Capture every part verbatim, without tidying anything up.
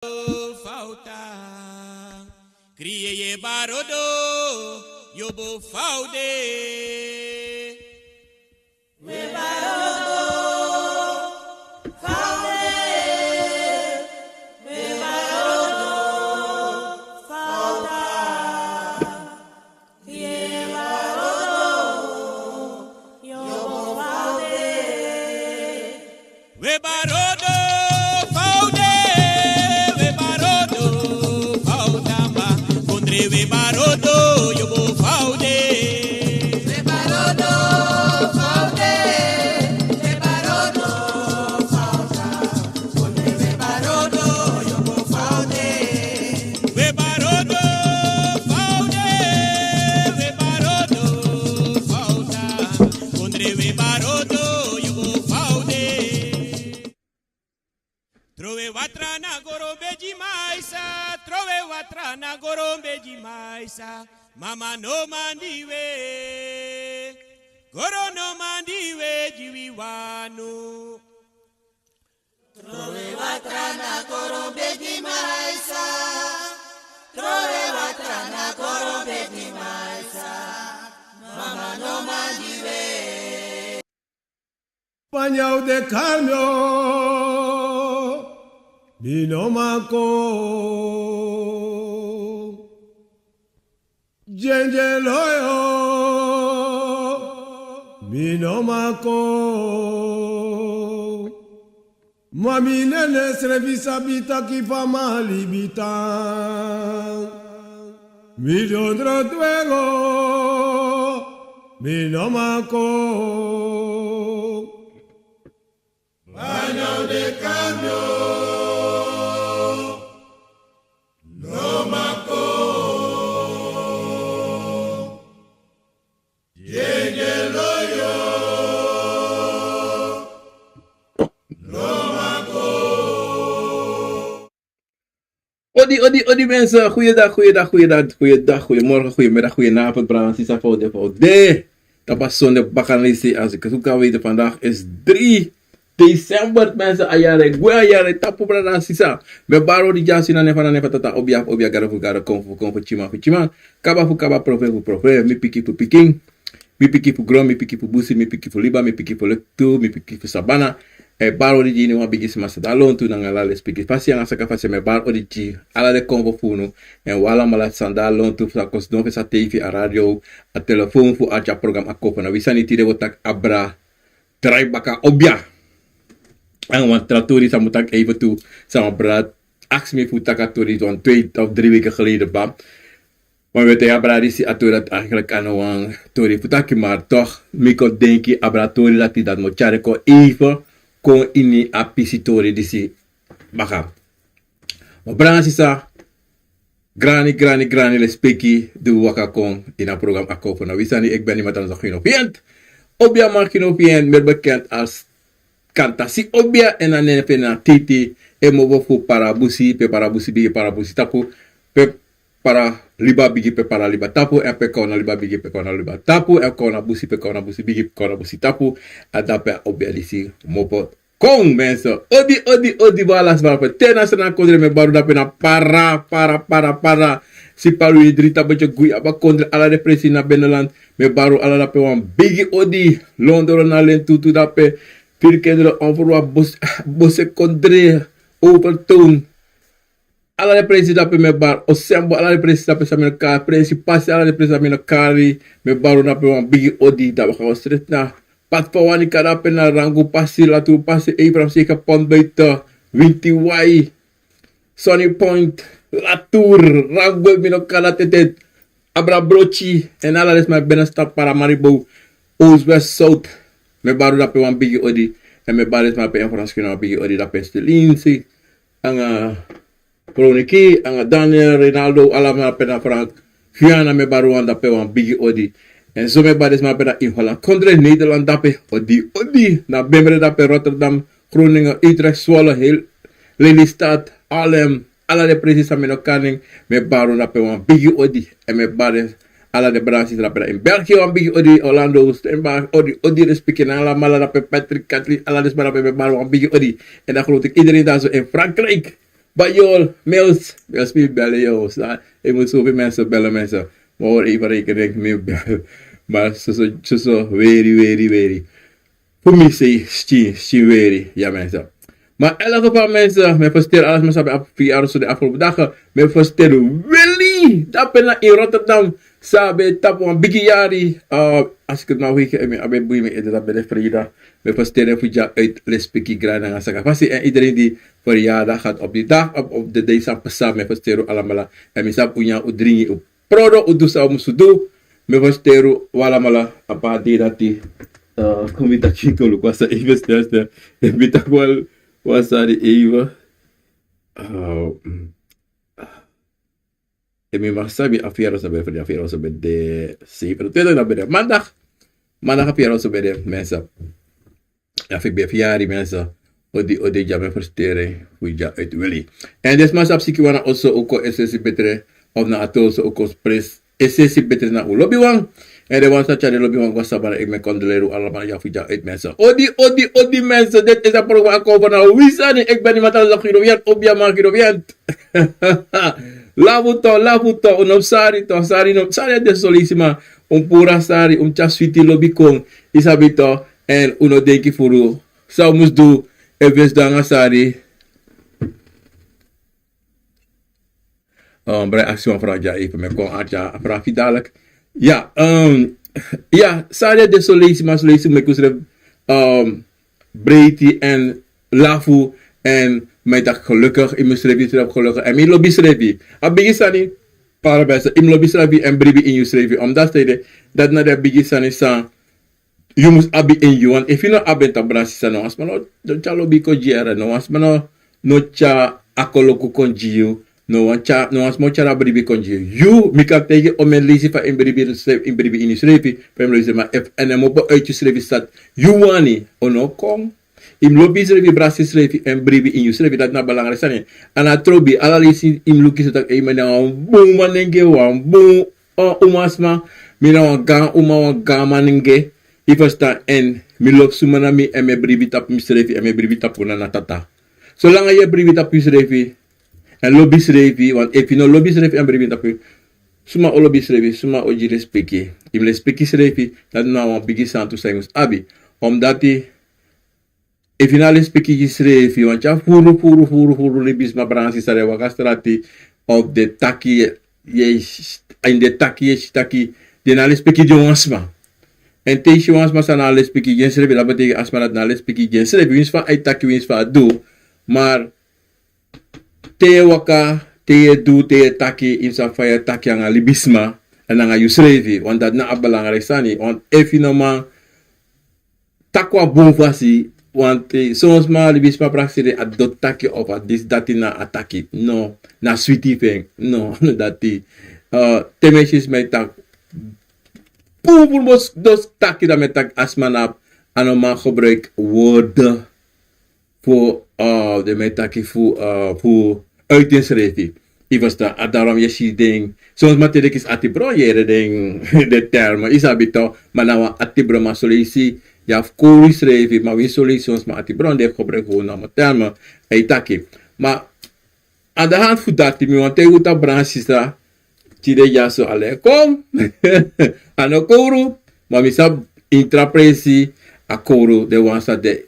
Fauta. Kriye ye barodo, yobo faude. We barodo, faude. We barodo, fauta. Kriye ye barodo, yobo faude. We barodo faude, we barodo faudamba, kondre we barodo, yobo faude. We barodo faude, we barodo fauda, kondre we barodo, yobo faude. We barodo faude, we barodo fauda, kondre we barodo, yobo faude. Trowe watra na goro beji maisa, trowe watra na goro beji maisa. Mama no mandi we, goro no mandi we jiwi wanu. Trowe watra na goro beji maisa, trowe watra na goro beji maisa. Mama no mandi we. Panya u de kalmio, mi no mako. Djendje loyo, mi no mako. Mami nene srefi sabi taki fa mali bitan. Mi dondro dwengo, mi no mako. Banya u de kambio, no mako. Yenge loyo, no mako. Odi, odi, odi mensen. Goeiedag, goeiedag, goeiedag, goeiedag, goeiemorgen, goeiemiddag, goedenavond, brada, sisa, fa u de, fa u de. Tapu a sonde bakana leisi, als ik het goed kan weten, vandaag is drie december, mensen, a yari e gwe, a yari e tapu, brada, sisa. Mi e bari odi gi a sisa, na nen fu, na nen fu tata, obia fu obia, gado fu gado, konfo fu konfo, tyiman fu tyiman, kaba fu kaba, profeti fu profeti, mi pikin fu pikin. Mi pikin fu gron, mi pikin fu busi, mi pikin fu liba, mi pikin fu lektu, mi pikin fu sabana. Mi e bari odi gi iniwan bigisma san de na lontu nanga ala den pikin fasi nanga saka fasi. Mi e bari odi gi ala den konfo fu unu. Èn un alamala san de na lontu, fu a kon sidon fu a tv, a radio, a telefon fu a tyari program A Konfo Na Wi Sani. Tide wi o taki abra, drai baka, obia. Èn wan tra tori san mi o taki even tu, san wan brada aksi mi fu taki a tori wan twee of drie weken geleden, bam. Ma wi e taki abra disi a tori dati eigenlijk a no wan tori fu taki, maar toch mi kon denki abra tori dati, dati mi o tyari kon even kon ini a pisi tori disi baka. Ma brada, sisa, grani, grani, grani lespeki di un waka kon ini a program A Konfo Na Wi Sani. Ik ben niemand anders dan Gino Vient. Obiaman Gino Vient, meer bekend als Kantasi Obia, èn a nen fu en na Titi, e mobo fu Parabusi, pe Parabusi bigi, Parabusi tapu, pe Paraliba bigi, pe Paraliba tapu, èn pe Kowna Liba bigi, pe Kowna Liba tapu, èn Kowna Busi, pe Kowna Busi bigi, pe Kowna Busi tapu. A dape a obia disi mopo kon, mensen. Odi, odi, odi, wan lasi wan fu te na srana kondre. Mi e bari un dape na Para, Para, Para, Para. Si Palu, Idri, Tabatye, Guyaba kondre, ala den presi na binnenland. Mi e bari un ala dape wan bigi odi. London, na Lentutu dape. Firi Kendere, Onverwacht, Bos-, Bose kondre, Overtoom. Ala den presi dape mi e bari, Osembo, ala den presi dape san mi no kari, Prensi Pasi, ala den presi san mi no kari, mi e bari un dape wan bigi odi. Dan wi o go straight na Pat fu Wanika, dape na Rangu Pasi, Latur Pasi, Abraham Seika, Pont Buiten, Winti Wai, Sunny Point, Latur, Rangu, mi no kari dati ete. Abra Brochi, èn ala den sma ben na Stad, Paramaribo, Oost, West, South. Mi e bari un dape wan bigi odi. Èn mi e bari den sma dape ini Frankrijk wan bigi odi, dape Stelinsi, nanga Veronica, nanga Daniel, Ronaldo, ala den sma dape na Frankrijk, Guyana, mi e bari un dape wan bigi odi. Èn so mi e bari den sma dape na ini Holland kondre, Nederland dape, odi, odi. Na Beverwijk dape, Rotterdam, Groningen, Utrecht, Zwolle, heel Lelystad, Arnhem, ala den presi san mi no kari nen, mi e bari un dape wan bigi odi. Èn mi e bari ala den brada, sisa dape na ini België wan bigi odi, Orlando, Steenberg, odi, odi, respeki na alamala dape, Patrick, Kathleen, ala den sma dape mi e bari wan bigi odi. Èn dan groet ik iedereen daar zo in Frankrijk. Bayol, Mils, Mils, mi bel yu. Sa, e mus sofi mensen bellen, mensen. Maar hoor even rekening, mi bel. Maar zo, zo, zo, zo, weri, weri, weri. Voor mij zei, stin, stin weri. Ja, mensen. Maar in elk geval, mensen, mi versteer alles, maar sabi, af, vier jaar zo de afgelopen dagen. Mi versteer Willy. Dat ben ik in Rotterdam. Sabi, tapu een bigi yari. Uh, als ik het nou weet, ik ben, ik ben boeien met eten, dat ben ik vrijdag. Mi versteer voor jou uit Lespeki Grana, Saka. Pasi, en iedereen die verjaardag gaat op die dag, op, op de deze pasa, mi versteer allemaal. En mi sabi, unyan, u dringi, u prodo, u du san u musu du. Mi versteer alamala, a pa de dati. Uh, kon mi taki kon luku wan sani even stel stel. Mi taki wan, wan sani even. Uh, mm. En mi mag sabi a fiero sabi, a fiero sabi de zeven, tweeëntwintig na bede. Maandag. Maandag a fiero sabi de, mensen. Ja, fi ben fiari, mensen. Odi, odi, ja, mi versteer fu ja uit Willy. En desma sabi siki wan na oso oko esesi betre, of na ato oso oko spres, esesi betre na un lobiwan. En den wan san tyari lobiwan go sabana, ik mi condoleer u allemaal, ja, fu ja uit, mensen. Odi, odi, odi, mensen. Dit is het programma Kovo na Wisani. Ik ben iemand als Girovian, Obiaman Girovian. Lafu to, lafu to, un no sari to, sari no, sari de solisima, un puru sari, un tyari switi lobi kon, i sabi to, en un no denki furu, san un mus du, efu wi sidon nanga sari. Um, brai aksi wan vraag dya even, mi kon a dya, a vraag fi dadelijk. Ja, um, ja, sari de solisima, solisima, mi kusref, um, breiti en lafu en mi taki gelukkig, i mus srefi, srefi gelukkig. En mi lobi srefi. A bigi sani, para mensen, i mus lobi srefi en bribi in yu srefi. Omdat stede, dat na de bigi sani san yu mus abi in yu. Want efu yu no abi en, tak' Brada Sisa, no wan sma no, no tyari lobi kon gi yu, no wan sma no, no tyari a koloku kon gi yu. No wan tyari, no wan sma o tyari a bribi kon gi yu. Yu, mi kan taigi omeni leisi fa yu mus bribi, yu mus bribi in yu srefi, fa yu mus lobi srefi, ma efu en mus opo uit yu srefi san yu wani, o no kon. Yu mus lobi yu srefi, brasi srefi, en bribi in yu srefi, dati na belangrijk sani. A no trobi, ala leisi yu mus luku so taki, ei, mi na wan bun manenge, wan bun, uh, umasma, mi na wan gaan uma, wan gaan manenge, yu ferstan, en mi lobi suma na mi, en mi e bribi tapu mi srefi, en mi e bribi tapu na, na tata. Solanga yu e bribi tapu yu srefi, en lobi srefi, want efu yu no lobi srefi en bribi tapu yu, suma o lobi srefi, suma o gi lespeki? Yu mus lespeki srefi, dati na wan bigi santu san yu mus abi. Omdati, efu yu no lespeki gi srefi, wan tyari furu, furu, furu, furu libisma, Brada Sisa, den waka strati, of den taki, yu e, yu e, den taki, yu e si taki den no lespeki gi wan sma. En te yu si wan sma san no lespeki gi ensrefi, dati betekent a sma dati no lespeki gi ensrefi, winsi fa a e taki, winsi fa a du, maar te yu e waka, te yu e du, te yu e taki, yu mus sabi fa yu e taki nanga libisma, en nanga yu srefi, want dati na a belangrijk sani, want efu yu no man taki wan bun fasi, want, eh, son sma libisma prakseri a doti taki of a disi dati na a taki. No, na switi fu en. No, no dati. Uh, te mi e si sma e taki bun, bun, bun, dus taki, dan mi e taki a sma no abi, a no man gebruik woorden fu, uh, den mi e taki fu, uh, fu uit ensrefi. Yu ferstan, a daarom yu e si den, son sma te den kisi atibron, yu e yere den, den termen, yu sabi to, ma na wan atibron, ma son leisi yu abi kowru yu srefi, ma winsi son leisi son sma atibron, den e gebruik fu normal termen, e taki. Ma aan de hand fu dati, mi wani taigi un taki, Brada Sisa, tide dyaso a leri kon, a no kowru, ma mi sabi ini tra presi a kowru, den wan san de,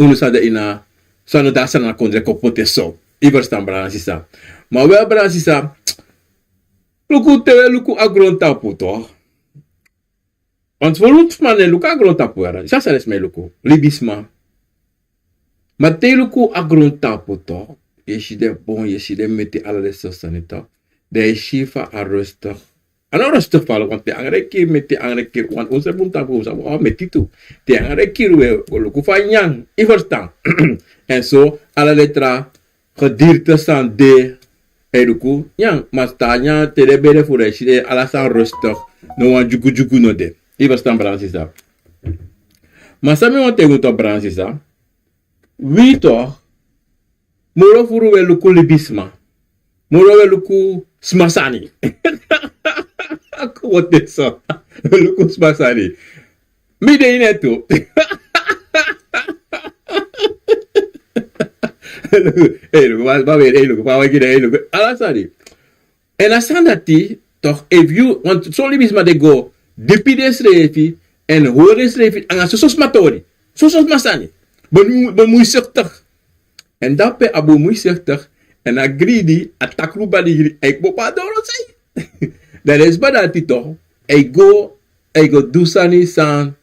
unu san de ini a, san no de a Sranan kondre kon poti en so. Yu ferstan, Brada Sisa. Ma wel, Brada Sisa, luku, te wi e luku a grontapu, toch? Want fu luku sma no e luku a grontapu, yara. San sani sma e luku? Libisma. Ma te yu luku a grontapu, toch, yu e si den bon, yu e si den meti, ala den sortu sani, toch. Dan yu e si fa a rustig. A no rustig fu ala, want te angre kiri meti, angre kiri, want un srefi un tapu, un sabi, o, meti tu. Te angre kiri, wi e go luku fa nyan, yu ferstan. En so, ala den tra gedierte san de, e luku nyan, ma te a nyan, te den bere furu, e si den ala sani rustig, no wan dyugudyugu no de. Yu ferstan, Brada Sisa. Ma san mi wani taigi un, toch, Brada Sisa, wi, toch, moro furu wi e luku libisma. Moro wi e luku sma sani. Kon poti en so. Wi e luku sma sani. Mi de ini en tu. Ei, luku, ma, ma, ei, luku, ma, waki, ei, luku. Ala sani. En a sani dati, toch, efu yu, want son libisma den go dipi densrefi, èn hori densrefi anga soso sma tori, soso sma sani. Bemoeizuchtig. En dape a bemoeizuchtig, en a greedy, a takru banigri, a e kmopo na doro sei. Dan den sma dati toch, a e go, a e go du sani san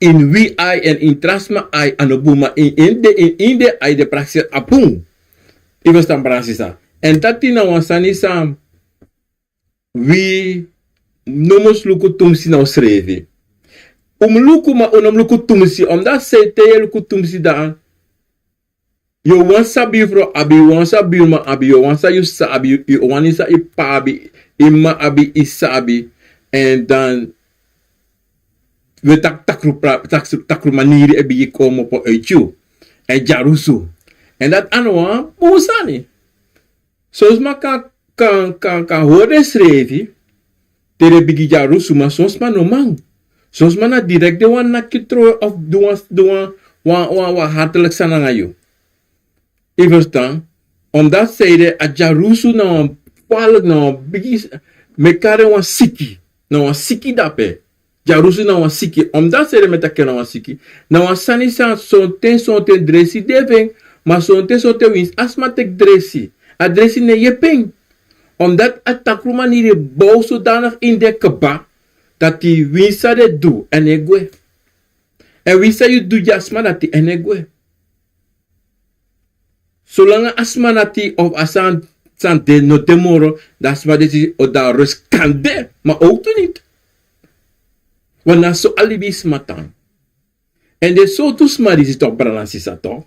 ini wi ai èn ini tra sma ai a no bun, ma ini, ini den, ini, ini den ai den prakseri a bun. Yu ferstan, brada nanga sisa? Èn dati na wan sani san wi no mus luku tumsi na unsrefi. Un mus luku, ma un no mus luku tumsi, omdat san ede, te yu e luku tumsi dan yu o wani sabi yu frow abi, yu o wani sabi yu mama abi, yu o wani san yu sisa abi, yu o wani san yu p'pa abi, yu mama abi, yu sisa abi. Èn dan wi e taki takru pra-, takru, takru maniri e bigin komopo uiti yu. Èn dyarusu. Èn dati a no wan bun sani. Son sma kan, kan, kan, kan hori densrefi te den bigin dyarusu, ma son sma no man. Son sma na direkt den wani naki yu trowe of du wan, du wan, wan, wan, wan hartelijk sani nanga yu. Yu ferstan? Omdat san ede, a dyarusu na wan falek, na wan bigi, mi e kari en wan siki. Na wan siki dape. Dyarusu na wan siki. Omdat san ede mi e taki en na wan siki? Na wan sani san sonten, sonten dresi de fu en, ma sonten, sonten winsi a sma teki dresi, a dresi no e yepi en. Omdat a takru maniri e bow sodanig ini den kba, dati winsi san den du, a no e gwe. Èn winsi san yu du gi a sma dati, a no e gwe. Solanga a sma dati of a sani san de no de moro, dan a sma disi o de na rust kande, ma ook tu niti. Want na so a libisma tan. Èn den sortu sma disi toch, brada nanga sisa, toch,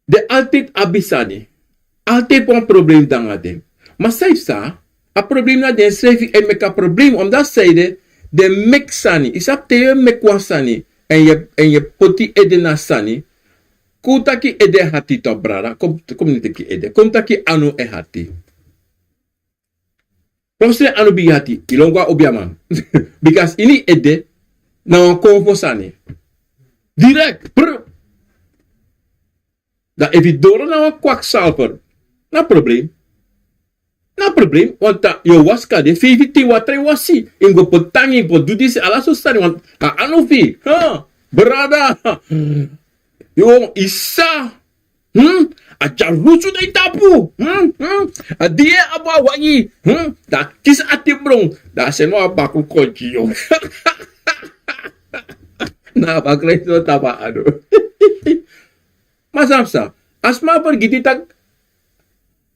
den altijd abi sani. Altijd wan probleem de nanga den. Ma san yu psa, a probleem na densrefi e meki a probleem, omdat san ede, den meki sani. Yu sabi, te yu e meki wan sani, èn yu e, èn yu e poti yu ede na a sani, kon un taki ede e hati, toch, brada. Kon, kon mi no teki ede. Kon un taki anu e hati. Pasi anu bigin hati, yu lon go na obiaman. Because ini ede na wan konfo sani. Direct, prr. Dan efu yu doro na wan kwakzalver, na probleem. Na probleem, want dan yu o wasi kande, feifi tin watra yu wasi. Yu mus go poti tangi, yu mus go du disi, ala sortu sani, want a anu fu yu. Ha, brada. Yu o, yu sa. Hmm? A dyarusu na yu tapu. Hmm? Hmm? A di yu e abi wan wagi. Hmm? Dan a kisi ati bron. Dan a seni wan bakru kon gi yu. Na a bakru e so tapu a anu. Ma san psa, a sma fergiti taki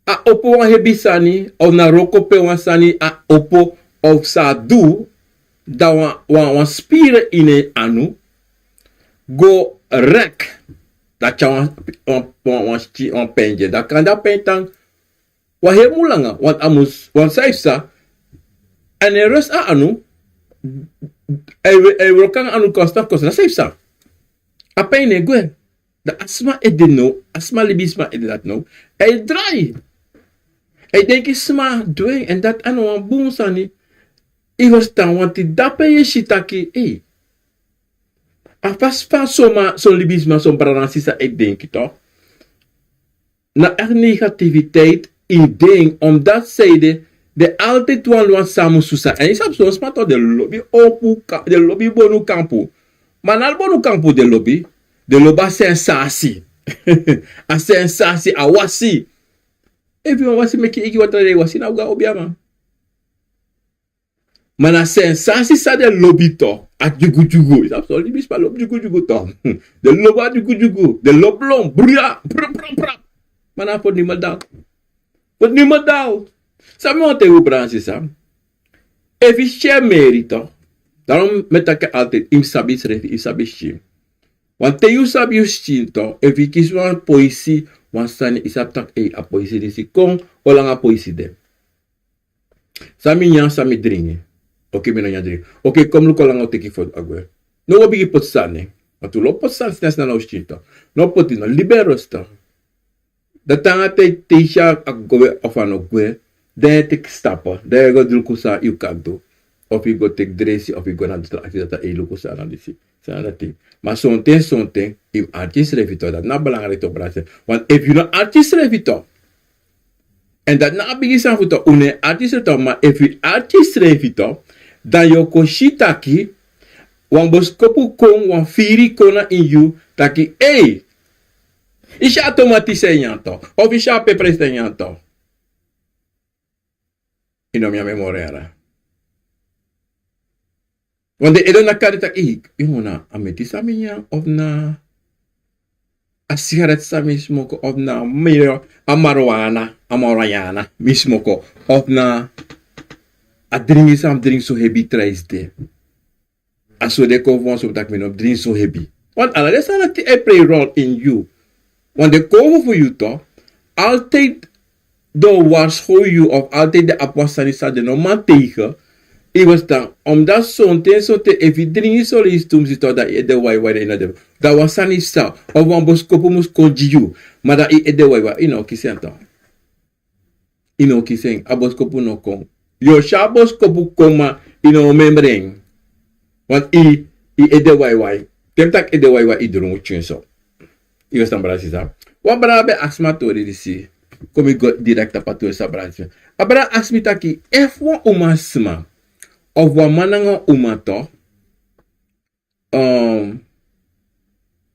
a opo wan hebi sani, of na wroko pe wan sani a opo, of san a du, dan wan, wan, wan spiri ini en anu go rek. Dan tyari wan, wan, wan, wan sti-, wan pen gi en. Dan kande a pen tan wan heri mun langa, want a mus, want san yu psa, èn a e rust a anu, a e, a e wroko nanga anu konstan, konstan, san yu psa. A pen no e gwe. Dan a sma ede now, a sma libisma ede dati now, a e drai. A e denki sma du en, èn dati a no wan bun sani. Yu ferstan, want dape yu e si taki, ei, a fasi fa son ma, son libisma, son brada nanga sisa e denki, toch. Na echt negativiteit ini den, omdat san ede, den altijd wani, wani sabi mus susa. Èn yu sabi son sma toch, den lobi opo ka-, den lobi bonu kampu. Ma na bonu kampu den lobi, den lobi a sensasi. A sensasi, a wasi. Efu yu wani wasi, meki yu eigi watra, dan yu wasi, na go na obiaman. Ma na sensasi san den lobi toch, a dyugudyugu. Yu sabi son libisma lobi dyugudyugu toch. Den lobi a dyugudyugu, den lobi lon, bruya, pra, pra, pra. Ma na fu nimmer dan. Fu nimmer dan. San mi wani taigi un, brada nanga sisa. Efu yu skin e meri toch. Daarom mi e taki altijd, yu mus sabi yusrefi, yu mus sabi yu skin. Want te yu sabi yu skin toch, efu yu kisi wan poisi, wan sani, yu sabi taki, ei, a poisi disi kon, o langa a poisi de. San mi nyan, san mi dringi. Oké, mi no nyan dringi. Oké, kon luku o langa o teki fu a gwe. No go bigin poti sani. Want un lobi poti sani, sani na un skin toch. No poti, no, libi en rust toch. Dan te nanga te, te yu si a gwe of a no gwe, dan yu e teki stapu, dan yu e go luku san yu kan du. Of yu go teki dresi, of yu go na disi, a si dati a e luku san na disi. San na dati. Ma sonten, sonten, yu mus arki yusrefi to, dati na belangrijk to, brada. Want efu yu no arki yusrefi to, èn dati na a bigi sani fu to, un no e arki yusrefi to, ma efu yu arki yusrefi to, dan yu o kon si taki, wan boskopu kon, wan firi kon na ini yu, taki, ei, yu si a tomati san yu nyan to, of yu si a pepere san yu nyan to. Yu no mus nyan moro yara. Want den ede na kari taki, yu na a meti san mi nyan, of na a sigaret san mi smoko, of na a miro, a marijuana, a marijuana mi smoko, of na a dringi san mi dringi so hebi trijs de. A so den kon fu wan so taki mi no dringi so hebi. Want ala den sani dati e play rol in yu. Want den kon fu yu to, altijd den o waarschuw yu of altijd den abi wan sani san den no man tegen. Yu e ferstan, omdat sonten, sonten efu yu dringi so leisi tu, mi si to, dan yu ede waiwai, dan yu no de. Dan wan sani sa, of wan boskopu mus kon gi yu. Ma dan yu ede waiwai, yu no o kisi en to. Yu no o kisi en, a boskopu no kon. Yu o si a boskopu kon, ma yu no o memre en. Want yu, yu ede waiwai. Te mi taki ede waiwai, yu drongu tyun so. Yu e ferstan, brada, sisa. Wan brada ben aksi mi a tori disi. Kon mi go direct tapu a tori san brada si. A brada aksi mi taki, efu wan umasma of wan man nanga wan uma to, um,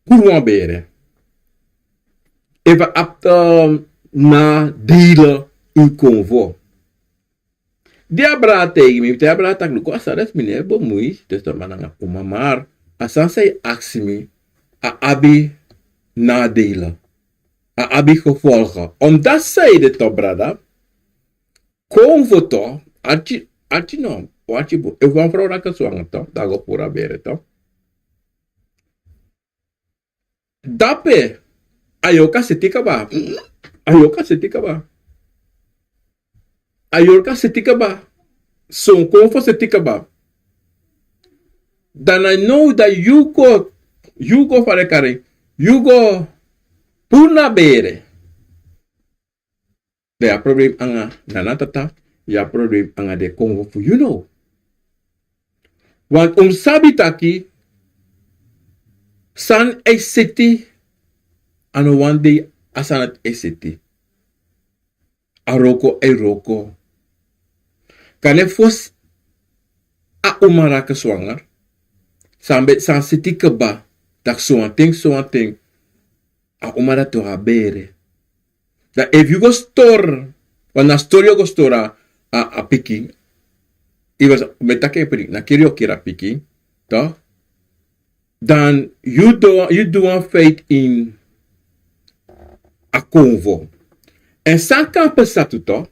kuru wan bere. Efu a abi, um, nadelen in konfo. Di a brada taigi mi, mi taigi a brada taki, luku, a sani dati mi no e bemui tussen man nanga uma, maar a sani san yu aksi mi, a abi nadelen. A abi gevolgen. Omdat san ede to, brada, konfo to, arki, arki no, arki bun. Efu wan frow naki swanger to, dan a go puru a bere to. Dape, a yorka seti kaba. A yorka seti kaba. A yorka seti kaba. Son konfo seti kaba. Dan now dati yu go, yu go, fa den kari, yu go puru na bere. Dan yu abi problem nanga nana tata, yu abi problem nanga den konfo fu yu now. Want un mus sabi taki, san e seti, a no wan dei a sani dati e seti. A wroko e wroko. Kande fosi a uma raak swanger, san ben, san seti kaba, taki sowan ten, sowan ten, a uma dati o abi bere. Dan efu yu go stori, want na stori yu o go stori a, a, a pikin. Yu ben taki en pikin, na kiri yu o kiri a pikin, toch? Dan yu du, yu du wan feit in a konfo. Èn san kan pasa tu, toch?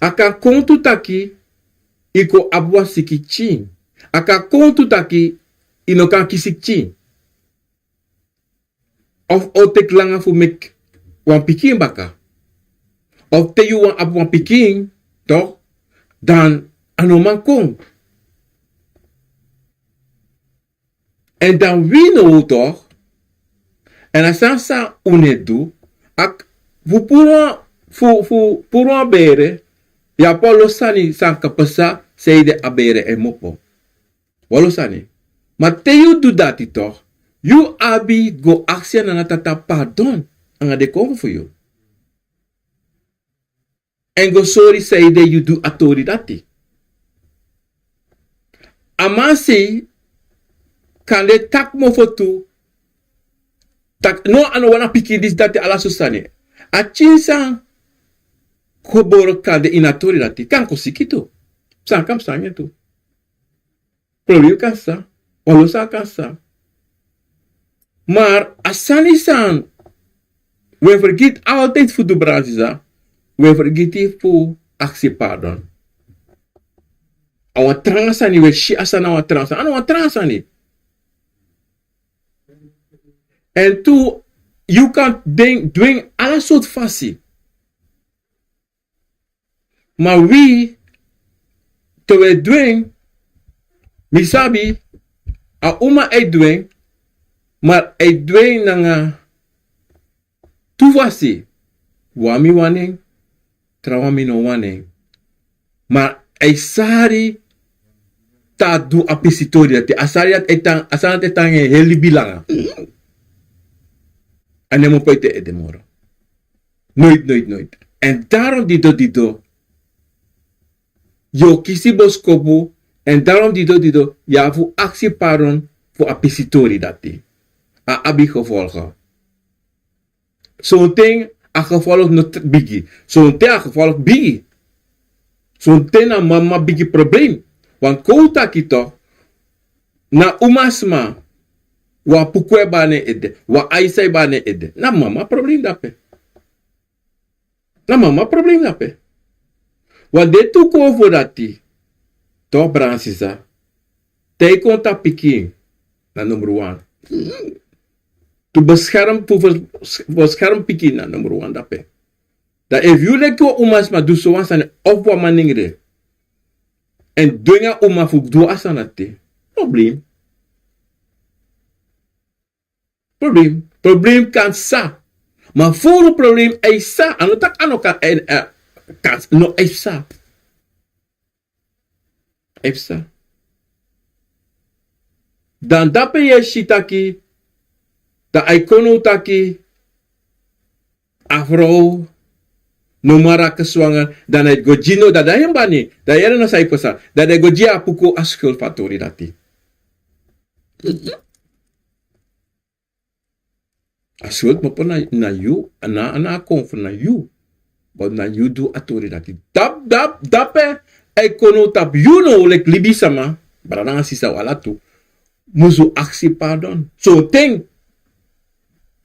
A kan kon tu taki yu kon abi wan siki pikin. A kan kon tu taki yu no kan kisi pikin. Of a o teki langa fu meki wan pikin baka. Of te yu wani abi wan pikin, toch, dan a no man kon. Èn dan wi now, toch, èn a sani san un e du, a, fu puru wan, fu, fu puru wan bere, yu abi wan lo sani san kan pasa, san ede a bere e kmopo. Wan lo sani. Ma te yu du dati, toch, yu abi go aksi a nana tata pardon nanga den konfo fu yu. Èn go sori san ede yu du a tori dati. A man sei, kande taki mofo tu, taki no, a no wani a pikin, disi, dati, ala sortu sani. A pikin san gebore kande ini a tori dati kan kon siki tu. San kan psa nanga en tu. Problema kan psa, wan lo sani kan psa. Maar a sani san we vergiti altijd fu du, brada, sisa, we vergiti fu aksi pardon. A wan tranga sani, we si a sani a wan tranga sani. A no wan tranga sani. Èn tu, yu kan den, dwingi ala sortu fasi. Ma wi, te we dwingi, mi sabi, a uma e dwingi, ma e dwingi nanga tu fasi. Wan mi wani en, trawan mi no wani en. Ma A e sari, te a du a pisitori dati, a sari dati e tan, a sari dati e tan en heri libi langa. A no e mopo ete ede moro. Noiti, noiti, noiti. Èn daron dido, dido, yu o kisi boskopu, èn daron dido, dido, yu abi fu aksi pardon fu a pisitori dati. A abi gevolgen. Sonten a gevolg no bigi. Sonten a gevolg bigi. Sonten na mama bigi probleem. Wan kon un taki tok, na umasma, wan puku e bari na en ede, wan aisa e bari na en ede. Na mama probleem dape. Na mama probleem dape. Wan de tu kon fu dati. Tok, brada sisa. Te yu kon tapu pikin, na number wan. Tu beskerm, tu beskerm pikin, na number wan dape. Dan efu yu leki wan umasma du sowan sani of wan manengre, èn dwengi a uma fu du a sani dati, probleem. Probleem. Probleem kan sa. Ma furu probleem e sa. A no taki a no kan, en, eh, kan, no, e sa. E sa. Dan dape yu e si taki, dan a e kon now taki, a vrouw no man raak zwanger, dan a e go gi no, dan a e bani, dan yere no san e pasa, dan a e go gi a puku a schuld fu a tori dati. A schuld mopo na, na yu, na, na a konfo na yu. But na yu du a tori dati. Dap, dap, dape, a e kon now tapu yu now leki libisma, brada nanga sisa, un ala tu musu aksi pardon. Sonten,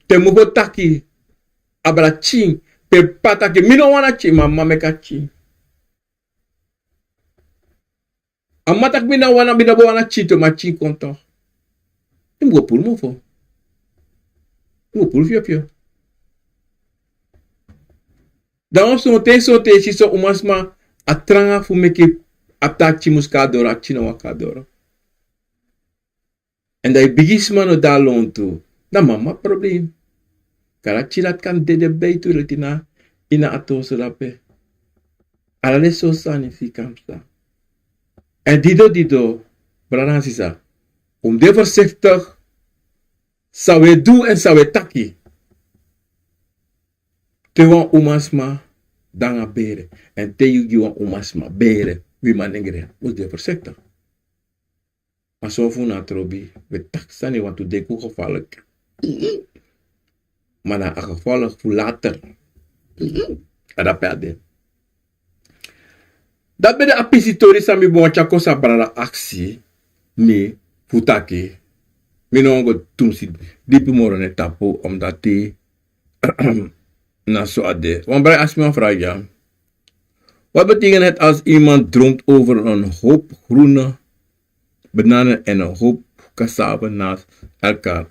te mi go taki, abra pikin, pe p'pa taki, mi no wani a pikin, ma mama meki a pikin. A mama taki mi no wani, mi no wani a pikin tu, ma a pikin kon tok. Yu mus go puru mofo. Yu mus go puru fiofio. Dan sonten, sonten yu si son umasma, a tranga fu meki a taki a pikin mus kon na doro, a pikin no wani kon na doro. Èn dan yu bigisma no de na lontu. Na mama probleem. Kari a pikin dati kan dede beitu leti na ini a tonso dape. Ala den sortu sani fi kan psa. Èn dido, dido, brada nanga sisa, un mus de voorzichtig san un e du èn san un e taki. Te wan umasma de nanga bere, èn te yu gi wan umasma bere, wi manengre, un mus de voorzichtig. A son fu unu a trobi, wi e taki sani wantu dei kon gevaarlijk. Ma na a gevolg fu later. A dape a de. Dati ben de a pisi tori san mi bo wani tyari kon san brada aksi mi fu taki. Mi no wani go tumsi dipi moro na en tapu, omdati na so a de. Wan brada aksi mi wan vraag ya. Wat betekent het als iemand droomt over een hoop groene bananen en een hoop cassave naast elkaar?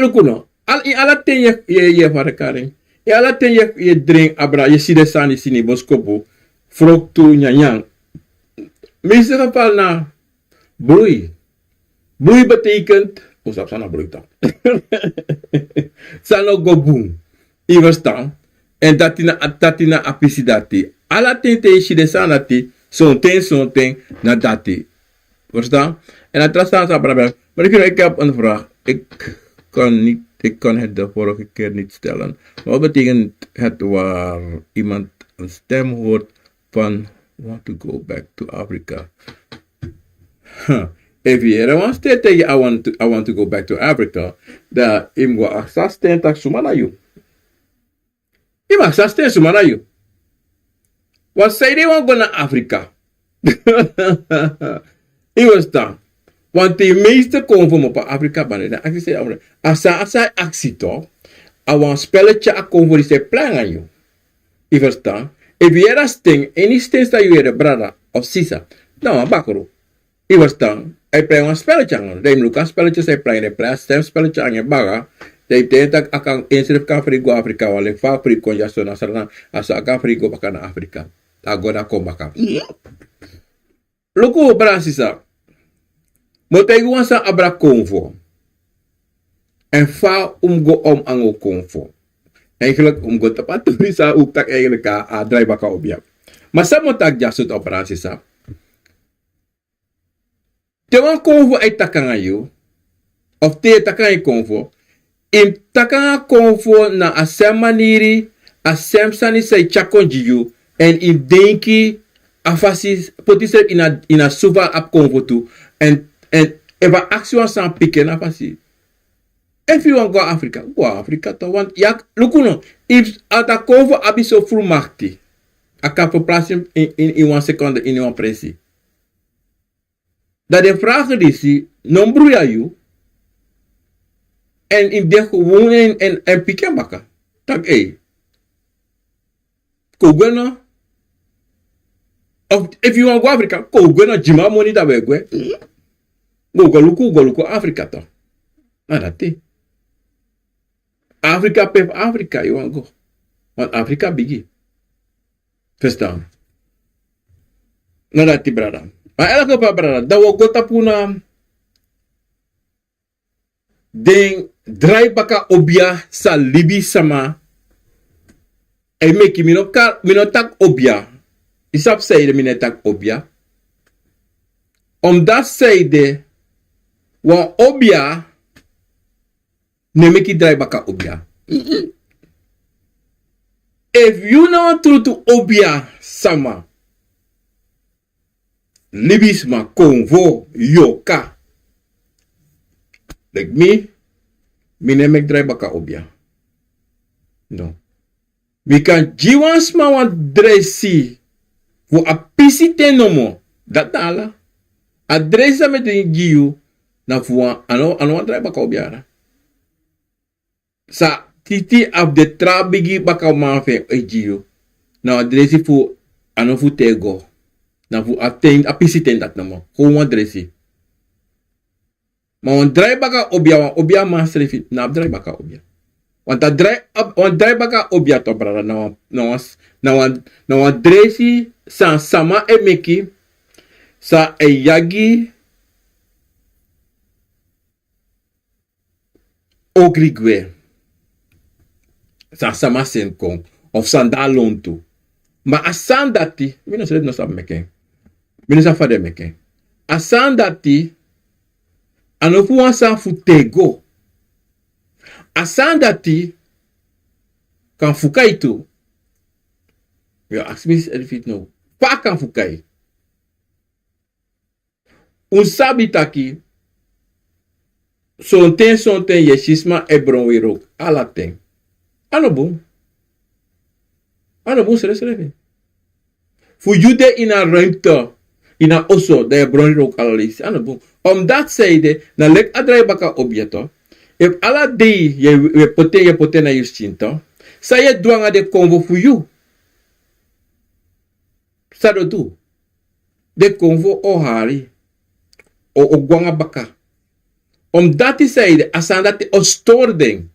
Luku no. Al, in ala ten yu e, yu e, yu e verkari. In ala ten yu e, yu e dringi abra, yu e si den sani ini boskopu. Fruktu, nyanyan. Meeste geval na broei. Broei betekent, un sabi san na broei toch. San no go bun. Yu e ferstan? Èn dati na, dati na a pisi dati. Ala ten te yu e si den sani dati, sonten, sonten, na dati. Verstaan? En a tra sani san a brada ben. Maar ik, ik heb een vraag. Ik kan niet, ik kan het de vorige keer niet stellen. Maar wat betekent het waar iemand een stem hoort van want to go back to Africa? Huh. Efu yu yere wan sten taigi, I want to, I want to go back to Africa, dan yu mus go aksi a sten taki suma na yu. Yu mus aksi a sten suma na yu. Want sanede yu wani go na Afrika? Yu e ferstan? Want yu meeste konfo mopo na Afrika banda, dan aksi san yu e aksi. A san, a san yu e aksi toch, a wan spelletje a konfo disi e plei nanga yu. Yu e ferstan? Efu yu yere a sten, eni sten san yu yere, brada of sisa, na wan bakru. Yu e ferstan? A e plei wan spelletje nanga yu. Dan yu mus luku a spelletje san a e plei, a e plei a stem spelletje nanga en baka. Dan yu e denki taki a kan, ensrefi kan fri go Afrika, wan leki fa a fri kon dyaso na Sranan, a so a kan fri go baka na Afrika. A go, dan a kon baka. Luku, brada sisa. Mi o taigi wan sani abra konfo. Èn fa un mus go om nanga un konfo. Eigenlijk, un mus go tapu a tori san un taki eigenlijk a, a drai baka obiya. Ma san mi o taki dya so, to, Francis, a, te wan konfo e taki nanga yu, of te yu e taki nanga yu konfo, yu mus taki nanga konfo na a sem maniri, a sem sani san yu tyari kon gi yu, èn yu mus denki a fasi, poti yusrefi ini a, ini a sufa abi konfo tu, èn, èn efu a aksi wan sani, piki en na a fasi. Efu yu wani go na Afrika, go na Afrika tu. Want yu e luku no, efu a taki konfo abi so furu makti, a kan verplasi en ini, ini, ini wan sekonde, ini wan presi. Dan den vragen disi no mus bruya yu. Èn yu mus de gewoon èn, èn, èn piki en baka. Taki, ei, kon gwe no. Of efu yu wani go Afrika, kon gwe no, gi mi a moni, dan wi e gwe. Go, go luku, go luku Afrika tu. Na dati. Afrika, pe fu Afrika yu wani go? Want Afrika bigi. Ferstan? Na dati, brada. Ma elke fa, brada, dan wi o go tapu na den draibaka obia san libisma e meki. Mi no kan, mi no taki obia. Yu sabi sanede mi no e taki obia? Omdati sanede wan obia no e meki draibaka obia. Efu yu na wan trutu obia sama, libisma, konfo, yorka, leki mi, mi no e meki draibaka obia. No. Mi kan gi wan sma wan dresi fu a pisi ten nomo. Dati na ala. A dresi san mi e dringi gi yu, na fu wan, a no, a no wan draibaka obia. San titi of den tra bigi bakaman fu en e gi yu, na wan dresi fu, a no fu tego. Na fu a ten, a pisi ten dati nomo. Kon wan dresi. Ma wan draibaka obia, wan obiaman srefi no abi draibaka obia. Want a drai-, wan draibaka obia tu, brada, na wan, na wan, na wan, na wan dresi san sama e meki, san e yagi ogri gwe. San sama seni kon, of san de na lontu. Ma a sani dati, mi no srefi no sabi meki en. Mi no sabi fa den meki en. A sani dati, a no fu wan sani fu tego. A sani dati kan fuka yu tu. Yu o aksi mi srefi no, fa a kan fuka yu? Un sabi taki, sonten, sonten yu e si sma e bron wei rowku ala ten. A no bun. A no bun srefsrefi. Fu yu de ini a ruimte, ini a oso, dan yu e bron wei rowku ala leisi. A no bun. Omdati sanede, na leki a draibaka obia tu. Efu ala dei yu e, yu e poti en, yu e poti en na yu skin tu, san yu e du nanga den konfo fu yu? San den o du? Den konfo o hari, o, o go nanga baka. Omdati sanede, a sani dati o stori den.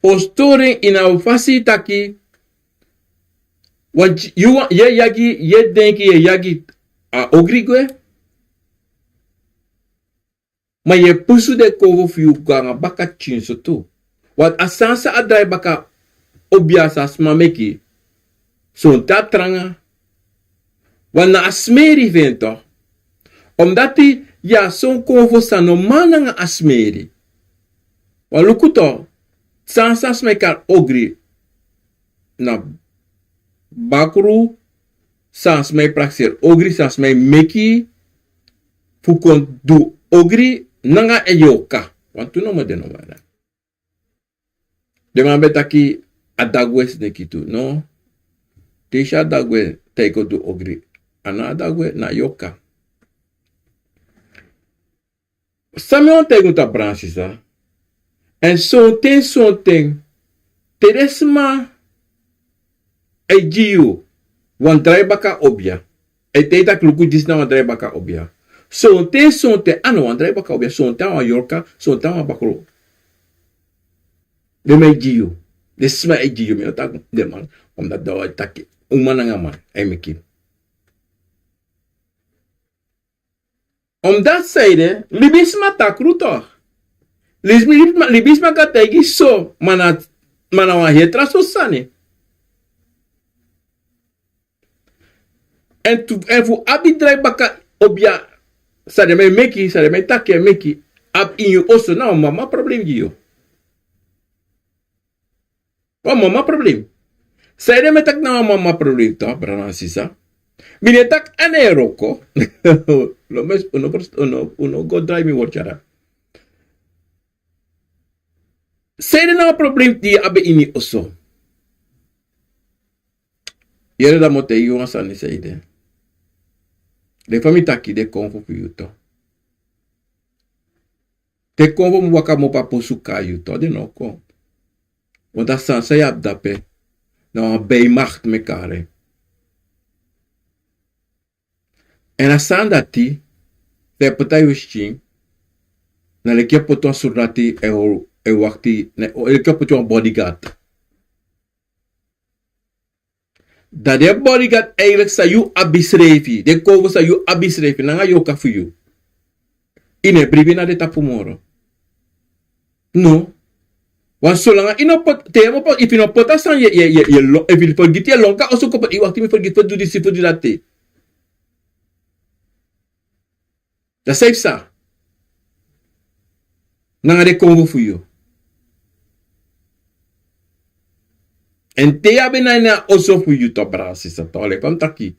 O stori den ini a fasi taki, want yu, yu e yagi, yu e denki yu e yagi a ogri gwe. Ma yu e pusu den konfo fu yu go nanga baka pikinso tu. Want a sani san a draibaka obia san sma meki, sonten a tranga. Want na a smeri fu en tu. Omdati yu abi son konfo san no man nanga a smeri. Want luku tu, san, san sma e kari ogri na bakru, san sma e prakseri ogri, san sma e meki fu kon du ogri nanga en yorka. Want tu nomo den no man. Den man ben taki a dagwe sneki tu, no? Te yu si a dagwe, te yu kon du ogri. A no a dagwe, na yorka. San mi wani taigi un, ta, Francis, a, èn sonten, sonten, te den sma e gi yu wan draibaka obia, èn te yu taki luku, disi na wan draibaka obia. Sonten, sonten a no wan draibaka obia, sonten a wan yorka, sonten a wan bakru. Den man e gi yu, den sma e gi yu, mi no taki den man, omdati dan wi e taki uman nanga man e meki. Omdati sanede, libisma takru tu. Libisma, libisma kan taigi so, ma na, ma na wan heri tra sortu sani. En tu en fu abi drai baka obia. San den man e meki san den man e taki en meki. Abi ini yu oso na wan mama problem gi yu. Wan mama problem. San ede mi e taki na wan mama problem to a brada na sisa. Mi no e taki a na en wroko. No mes unu no go drai mi wortyara. San ede na wan problem di yu abi ini oso. Yere dan mi o taigi yu wan sani san ede. Den fa mi taki den kon fu fu yu to. Te kon fu mi waka mi opo a posu kai yu to den no kon. Want a sani san yu abi dape na wan bei makti mi e kari en. Èn a sani dati san e poti na yu skin. Na leki yu e poti wan surdati e wakti na leki yu e poti wan bodigard. Dan den bodigard eigenlik san yu abi srefi den kowvo san yu abi srefi nanga yoka fu yu. Yu no e bribi na den tapu moro. No. Wan solanga yu no poti te yu e mopo efu yu no poti a sani yu e lon efu yu fergiti yu e lon kan oso kon poti yu wakti mi fergiti fu du disi fu du dati. Dan san yu psa nanga den konfo fu yu. Èn te yu abi na ini a oso fu yu to brada sisa to leki fa mi taki.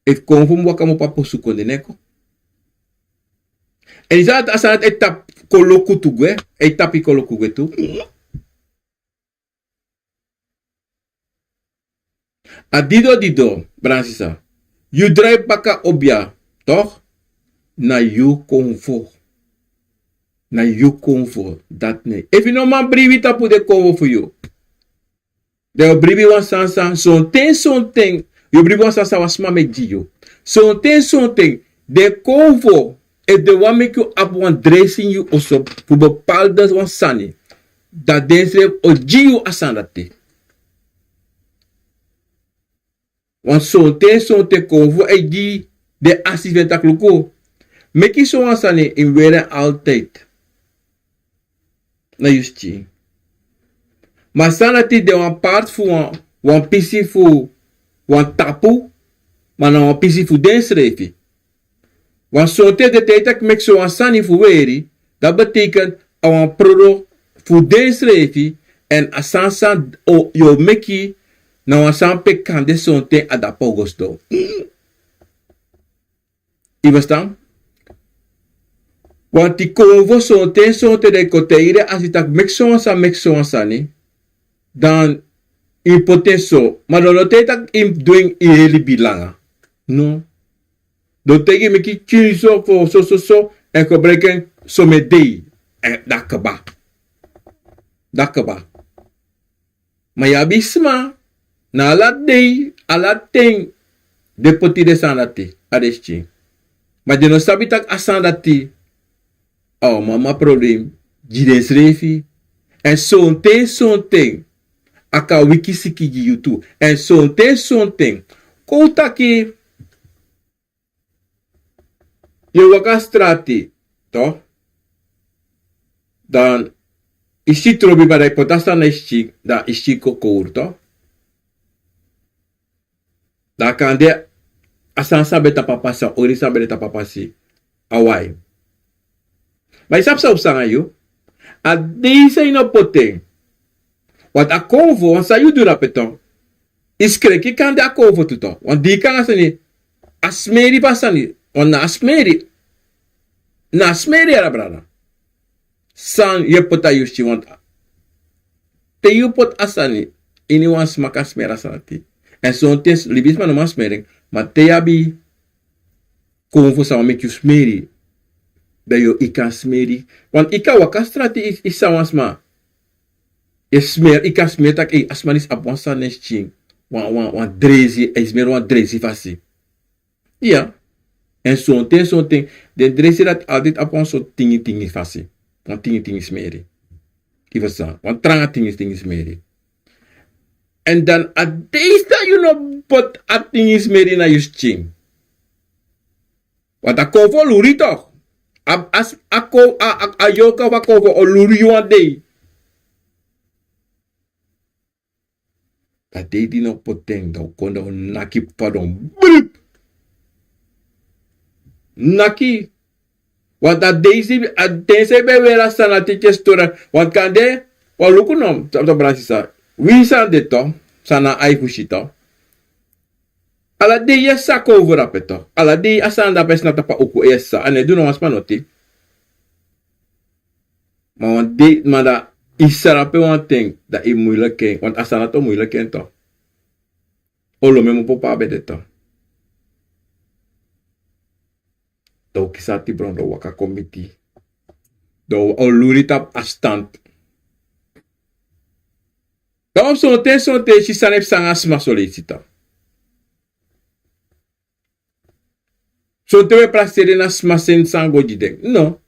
Efu konfo mus waka mus opo a posu kon de neko. Èn yu sabi dati a sani dati e tapu koloku tu gwe. E tapu yu koloku gwe tu. A dido dido brada sisa. Yu drai baka obia tok. Na yu konfo. Na yu konfo dati ne efu yu no man bribi tapu den konfo fu yu. Dan yu o bribi wan sani san sonten sonten yu o bribi wan sani san wan sma meki gi yu. Sonten sonten den konfo efu den wani meki yu abi wan dresi ini yu oso fu bepalde wan sani. Dan densrefi o gi yu a sani dati. Wan sonten sonten konfo e gi den asi fu en taki luku. Meki sowan sani yu mus weri en altide. Na yu skin. Ma a sani dati de wan parti fu wan pisi fu wan tapu. Ma na wan pisi fu densrefi. Wan sonten den te yu taki meki sowan sani fu weri. Dati beteken a wan prodo fu densrefi. Èn a sani san yu o meki na wan sani pe kande sonten a dapu o go sidon. Yu ferstan? Wanti konfo sonten sonten den kon taigi den asi tak' meki sowan sani meki sowan sani. Dan yu poti en so ma den no taigi tak' yu mus du en yu heli bilanga. No. Den o taigi yu meki yu tini so fu sososo èn gebruiki en somedei. Èn dati kba. Dati kba. Ma yu abi sma na ala dei ala ten. Den poti den sani dati a den skin. Ma den no sabi tak' a sani dati a o mama problem gi densrefi. Èn sonten sonten a kan wiki siki gi yu tu. Èn sonten sonten kon un taki yu e waka strati to dan yu si trobi ma dan yu poti a sani na yu skin dan yu skin kon kowru to. Dan a kan de a sani san ben tapu a pasi a ori san ben de tapu a pasi. A wai. Ma yu sabi san o psa nanga yu a dei san yu no poti en. Wantu a konfo wan san yu du na pe to yu skreki kan de a konfo tu to wantu di yu kan a sani. A smeri fu a sani wantu na a smeri. Na a smeri yara brada. San yu e poti a yu skin wantu te yu poti a sani ini wan sma kan smeri a sani dati. Èn sonten libisma no man smeri en ma te yu abi konfo san wan meki yu smeri. Dan yu o iki a smeri wantu iki a waka strati iki san wan sma. Yu e smeri iki a smeri tak' a sma disi abi wan sani na en skin wan dresi èn yu smeri wan dresi fasi. Iya. Èn sonten sonten den dresi dati altidi abi wan sortu tingi tingi fasi. Wan tingi tingi smeri. Yu ferstan wan tranga tingi tingi smeri. Èn dan a dei san yu no poti a tingi smeri na yu skin. Wantu a konfo luru yu tok'. A kon a yoka fu a konfo o luru yu wan dei. A dei di no poti en dan o kon dan o naki p'pa don. Blip. Naki. Want a dei si a ten san yu ben weri a sani a titi e stori. Want kande wan luku no, tapu tapu brada sisa. Wi san de to, san na ai fu si to. Ala dei yu e saka over dape to. Ala dei a sani dape e sna tapu a uku e saka. A no e du no wan sma noti. Ma wan dei, ma da yu srape wan ten, da yu muiliki en. Want a sani dati o muiliki en to. O lomi en mu popo a bede to. Dan o kisi a tibron, dan o waka kon miti. Dan o luri tapu a stand. Dan wan sonten sonten yu si sani e psa nanga sma son leisi to. Sonten wi e prakseri na sma seni san go gi den. No.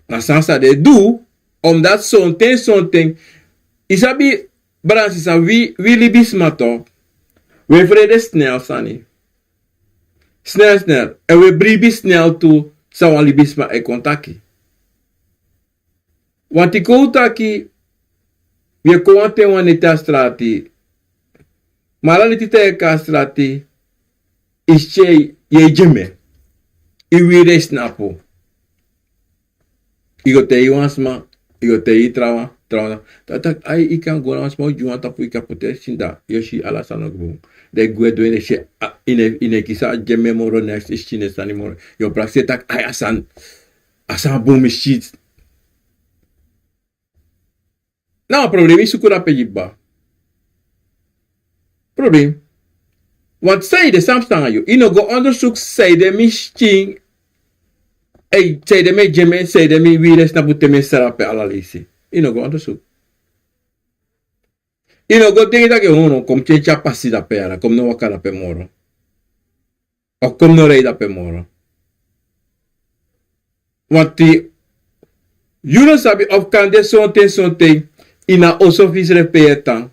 Na san san den e du, omdat sonten sonten, yu sabi, brada sisa, wi, wi libisma to, wi e frede snel sani. Snel snel. Èn wi e bribi snel tu san wan libisma e kon taki. Want yu kon taki, wi e kon wan ten wan neti a strati. Ma ala neti te yu e kon a strati, yu si yu e gi en, yu wiri en, yu snapu. Yu go taigi wan sma, yu go taigi trawan, trawan. Taki, ai, yu kan go na wan sma o gi wan tapu, yu kan poti en sinda, yu o si ala sani o go bun. Dan yu gwe du en, den si, a, yu no e, yu no e kisi a gi en moro, next yu si den sani moro. Yu o prakseri taki, ai, a sani, a sani bun, mi si. Na wan problem yu suku dape gi kba. Problem. Want sanede san psa nanga yu. Yu no go ondersuku sanede mi skin. Ei, sanede mi e gi en, sanede mi wiri en, snapu, te mi e srape ala leisi. Yu no go ondersuku. Yu no go denki taki, oh no, kon mi tyentyen a pasi dape yara, kon mi no waka dape moro. Of kon mi no rei dape moro. Want yu no sabi of kande sonten sonten ini a oso fu yusrefi pe yu e tan.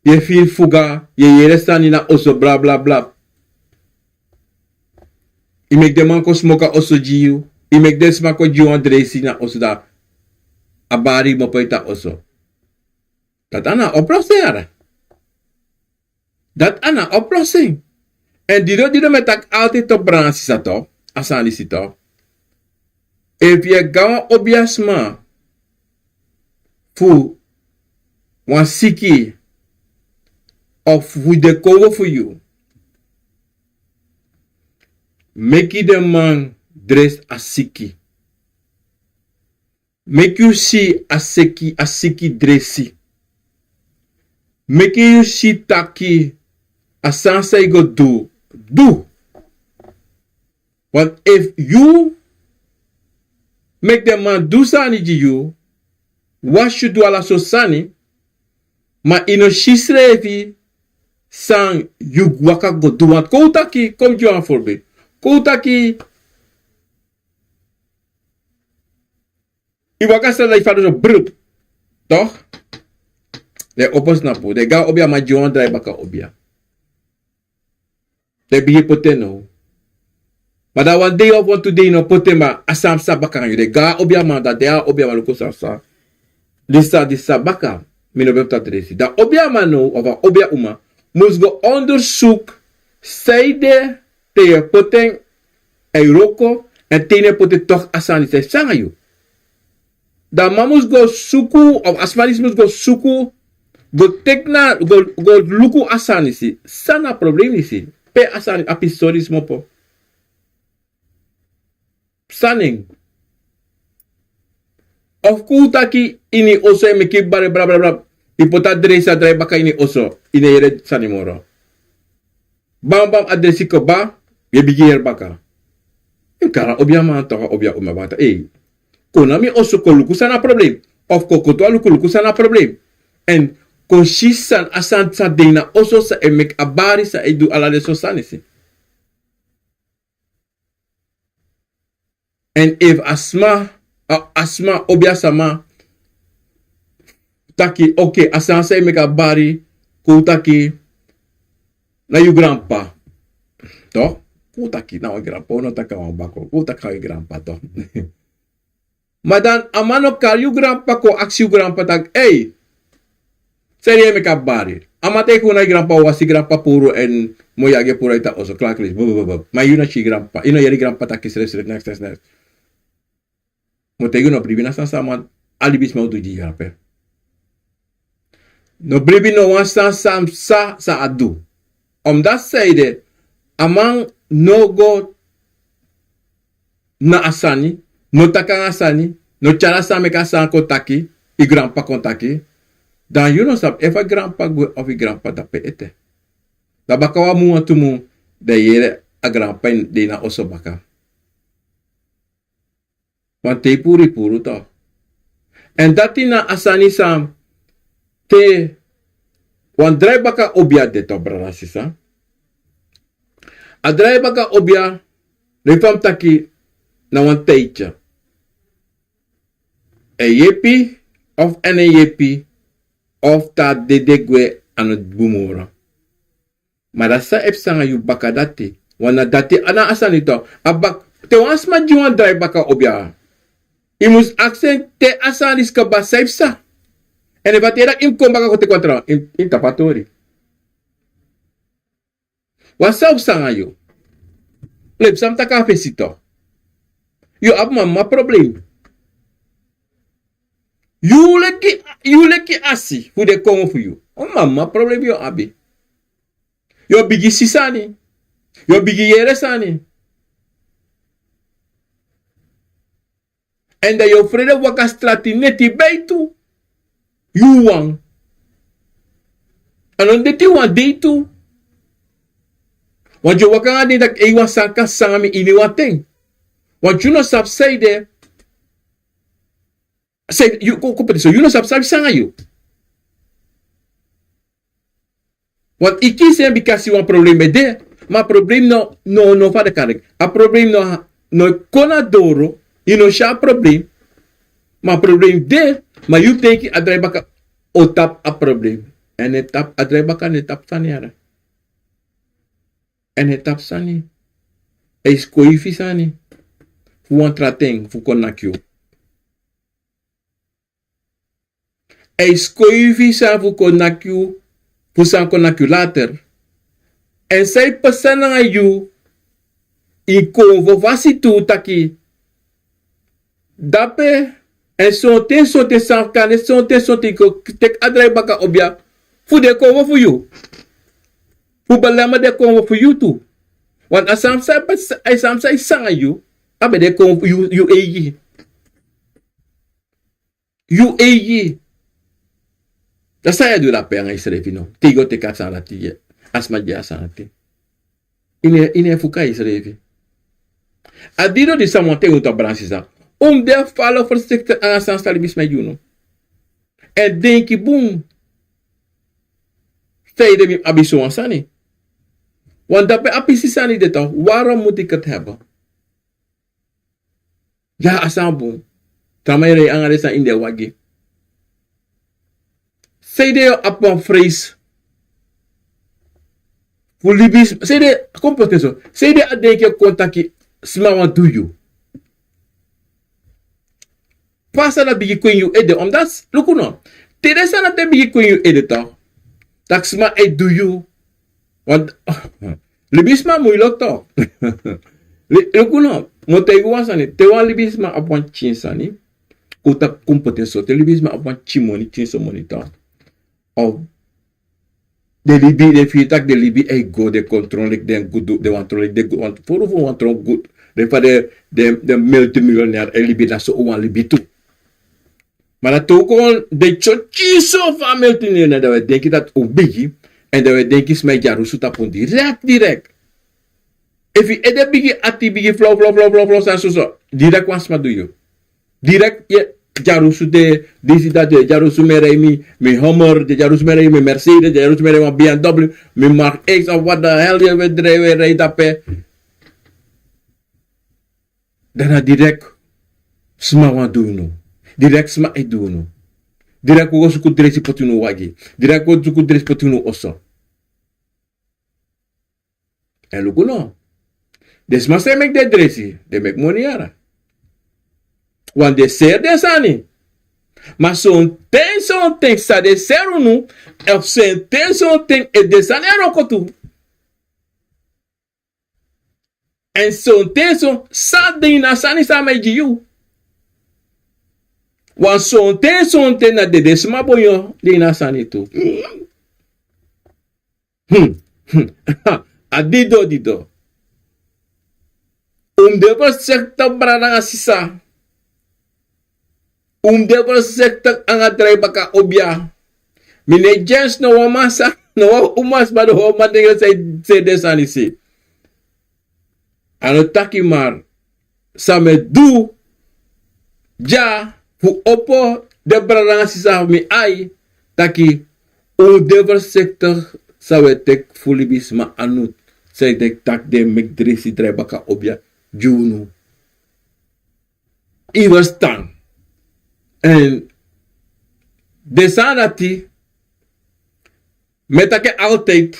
Yu e firi fuga, yu e yere sani ini a oso, bla, bla, bla. Yu meki den man kon smoki a oso gi yu. Yu meki den sma kon gi yu wan dreisi na oso, dan a bari yu kmopo ini a oso. Dati a no a oplossing yara. Dati a no a oplossing. Èn didon, didon mi e taki altijd, to, brada sisa, to, a sani disi, to. Efu yu e go na wan obiasma fu wan siki of fu den konfo fu yu, meki den man dresi a siki. Meki yu si a siki, a siki dresi. Meki yu si taki a sani san yu go du, du. Want efu yu meki den man du sani gi yu, wasi yu du ala sortu sani, ma yu no si yusrefi san yu waka go du. Want kon un taki, kon mi gi wan voorbeeld. Kon un taki, yu waka sani, dan yu fadon so, brut. Toch? Den opo snapu. Den go na obiaman, gi wan drai baka obia. Den bigin poti en now. Ma dan wan dei of wantu dei no poti en, ma a sani psa baka nanga yu. Den go na obiaman, dan den a obiaman luku san psa. Disi san, disi san baka. Mi no ben fu tan dresi. Dan obiaman now, of a obia uma, mus go ondersuku sanede te yu e poti en, a e wroko, èn te yu no e poti en, toch a sani disi e psa nanga yu. Dan a man mus go suku, of a sma disi mus go suku, go teki na, go, go luku a sani disi. San na a problem disi? Pe a sani, a pistol disi kmopo? San na en? Of kon un taki ini oso e meki bari, bla, bla, bla. Yu poti a dresi, a drai baka ini oso, yu no e yere sani moro. Bam, bam, a dresi kaba, yu e bigin yere baka. Yu kari a obiaman, toch, a obia uma, baka taki, ei, kon na mi oso kon luku san na a problem. Of kon, kon tu a luku, luku san na a problem. Èn kon si san, a sani san de ini a oso san e meki a bari, san e du ala den sortu sani disi. Èn efu a sma, a, a sma, obiasma taki, oké, a sani san e meki a bari, kon un taki, na yu granpapa. Toch? Kon un taki, na wan granpapa, un no taki a wan bako. Kon un taki a yu granpapa, toch? Ma dan a man no kari yu granpapa kon aksi yu granpapa taki, ei, san yu e meki a bari? A man taigi unu na yu granpapa wasi, granpapa puru èn mi o yagi en puru a ini a oso, klaar, klaar. Bo, bo, bo, bo. Ma yu no si granpapa, yu no yere granpapa taki srefi, srefi, neks, neks, neks. Mi o taigi unu, no bribi na san san a man, a libisma o du gi yu drape. No bribi no wan san san san a du. Omdati san ede, a man no go na a sani, no taki nanga a sani, no tyari a sani meki a sani kon taki, yu granpapa kon taki, dan yu no sabi efu a granpapa gwe of yu granpapa drape ete. Dan baka wan mun, wantu mun, dan yu yere a granpapa de ini a oso baka. Wan tei puru yu puru tu. Èn dati na a sani san te wan drai baka obia de tu, brada, sisa. A drai baka obia, leki fa mi taki, na wan tijdje. A yepi, of a no yepi, of te a dede gwe, a no bun moro. Ma dati san e psa nanga yu bakadati. Wan na dati, a na a sani tu. A bak-, te wan sma gi wan drai baka obia, yu mus aksi en te a sani disi kaba san e psa. Èn efu a te dati yu mus kon baka kon teki wan tra, yu mus, yu mus tapu a tori. Wan san o psa nanga yu. Leki san mi taki a fesi tu. Yu abi mama problem. Yu leki, yu leki asi fu den kongo fu yu. Wan mama problem yu abi. Yu o bigin si sani. Yu o bigin yere sani. Èn dan yu o frede waka strati neti beitu. Yu wan. A no deti wan dei tu. Want yu o waka nanga den taki ei wan sani kan sanga mi ini wan ten. Want yu no sabi san ede. San yu kon, kon poti so, yu no sabi san e psa nanga yu. Want yu kisi en bika si wan problem e de. Ma a problem no, no, no fa den kan leki. A problem no, no kon na doro, yu no si a problem. Ma a problem de, ma yu denki a drai baka o tapu a problem. Èn a e tapu, a drai baka no e tapu sani yara. Èn a e tapu sani. A e skoifi sani. Fu wan tra ten, fu kon naki yu. A e skoifi sani fu kon naki yu, fu san kon naki yu later. Èn san e psa nanga yu, yu konfo fasi tu taki. Dape, èn sonten, sonten san kan, sonten, sonten yu kon teki a drai baka obia, fu den konfo fu yu. Fu belema den konfo fu yu tu. Want a sani san e psa, a sani san e psa nanga yu, a ben de konfo fu yu, yu eigi. Yu eigi. Dati san yu e du dape nanga yusrefi no. Te yu go teki a sani dati, a sma gi a sani dati. Yu no e, yu no e fuka yusrefi. A dino di san mi wani taigi unu tu, brada, sisa. Un mus de fala voorzichtig nanga san san libisma e gi unu. Èn denki bun. San ede mi abi sowan sani. Want dape a pisi sani de tu, waarom moet ik het hebben? Ya, a sani bun. Te a man e rei nanga den sani ini den wagi. San ede yu abi wan vrees fu libisma, san ede, kon poti en so. San ede a denki e kon taki sma wani du yu. Fa a sani dati bigin kon ini yu ede, omdat, luku no. Te den sani dati bigin kon ini yu ede tu, taki sma e du yu. Want libisma muilek tu. Li-, luku no, mi o taigi wan sani, te wan libisma abi wan pikin sani, un taki kon poti en so, te libisma abi wan pikin moni, pikin so moni tu. Of den libi, den firi taki den libi e go, den kon tron leki den gudu, den wani tron leki den gudu, want furu fu wani tron gudu, den fa den, den, den multimiljonair e libi, na so un wani libi tu. Ma dan te un kon de tyotyi so fu a multimiljonair, dan wi e denki dati un bigi, èn dan wi e denki sma e dyarusu tapu un direct, direct. Efu yu ede bigi, ati bigi, flow, flow, flow, flow, flow, san soso, direct wan sma du yu. Direct yu e dyarusu, de disi dati, yu e dyarusu mi e rei mi, mi Hummer, yu e dyarusu mi e rei mi Mercedes, yu e dyarusu mi e rei wan B M W, mi Mark X of what the hell yu e drai, wi e rei dape. Dan na direct sma wani du unu. Direct sma e du unu. Direct un go suku dresi poti unu wagi. Direct un go suku dresi poti unu oso. Èn luku no. Den sma san e meki den dresi, den meki moni yara. Want den seri den sani. Ma sonten sonten san den seri unu, èn sonten sonten e de sani e wroko tu. Èn sonten son san de ini a sani san mi e gi yu. Wan sonten sonten na dede sma bonyo de ini a sani tu. Hmm. Hmm. A dido dido. Un mus de voorzichtig, brada nanga sisa. Un mus de voorzichtig nanga drai baka obia. Mi no e gi en no wan man san, no wan uman sma, no wan man denki san e de sani se. A no taki, maar san mi e du dya fu opo den brada nanga sisa fu mi ai, taki un mus de voorzichtig san un e teki fu libisma anu, san e teki taki den e meki dresi drai baka obia gi unu. Yu e ferstan? Èn den sani dati, mi e taki en altijd,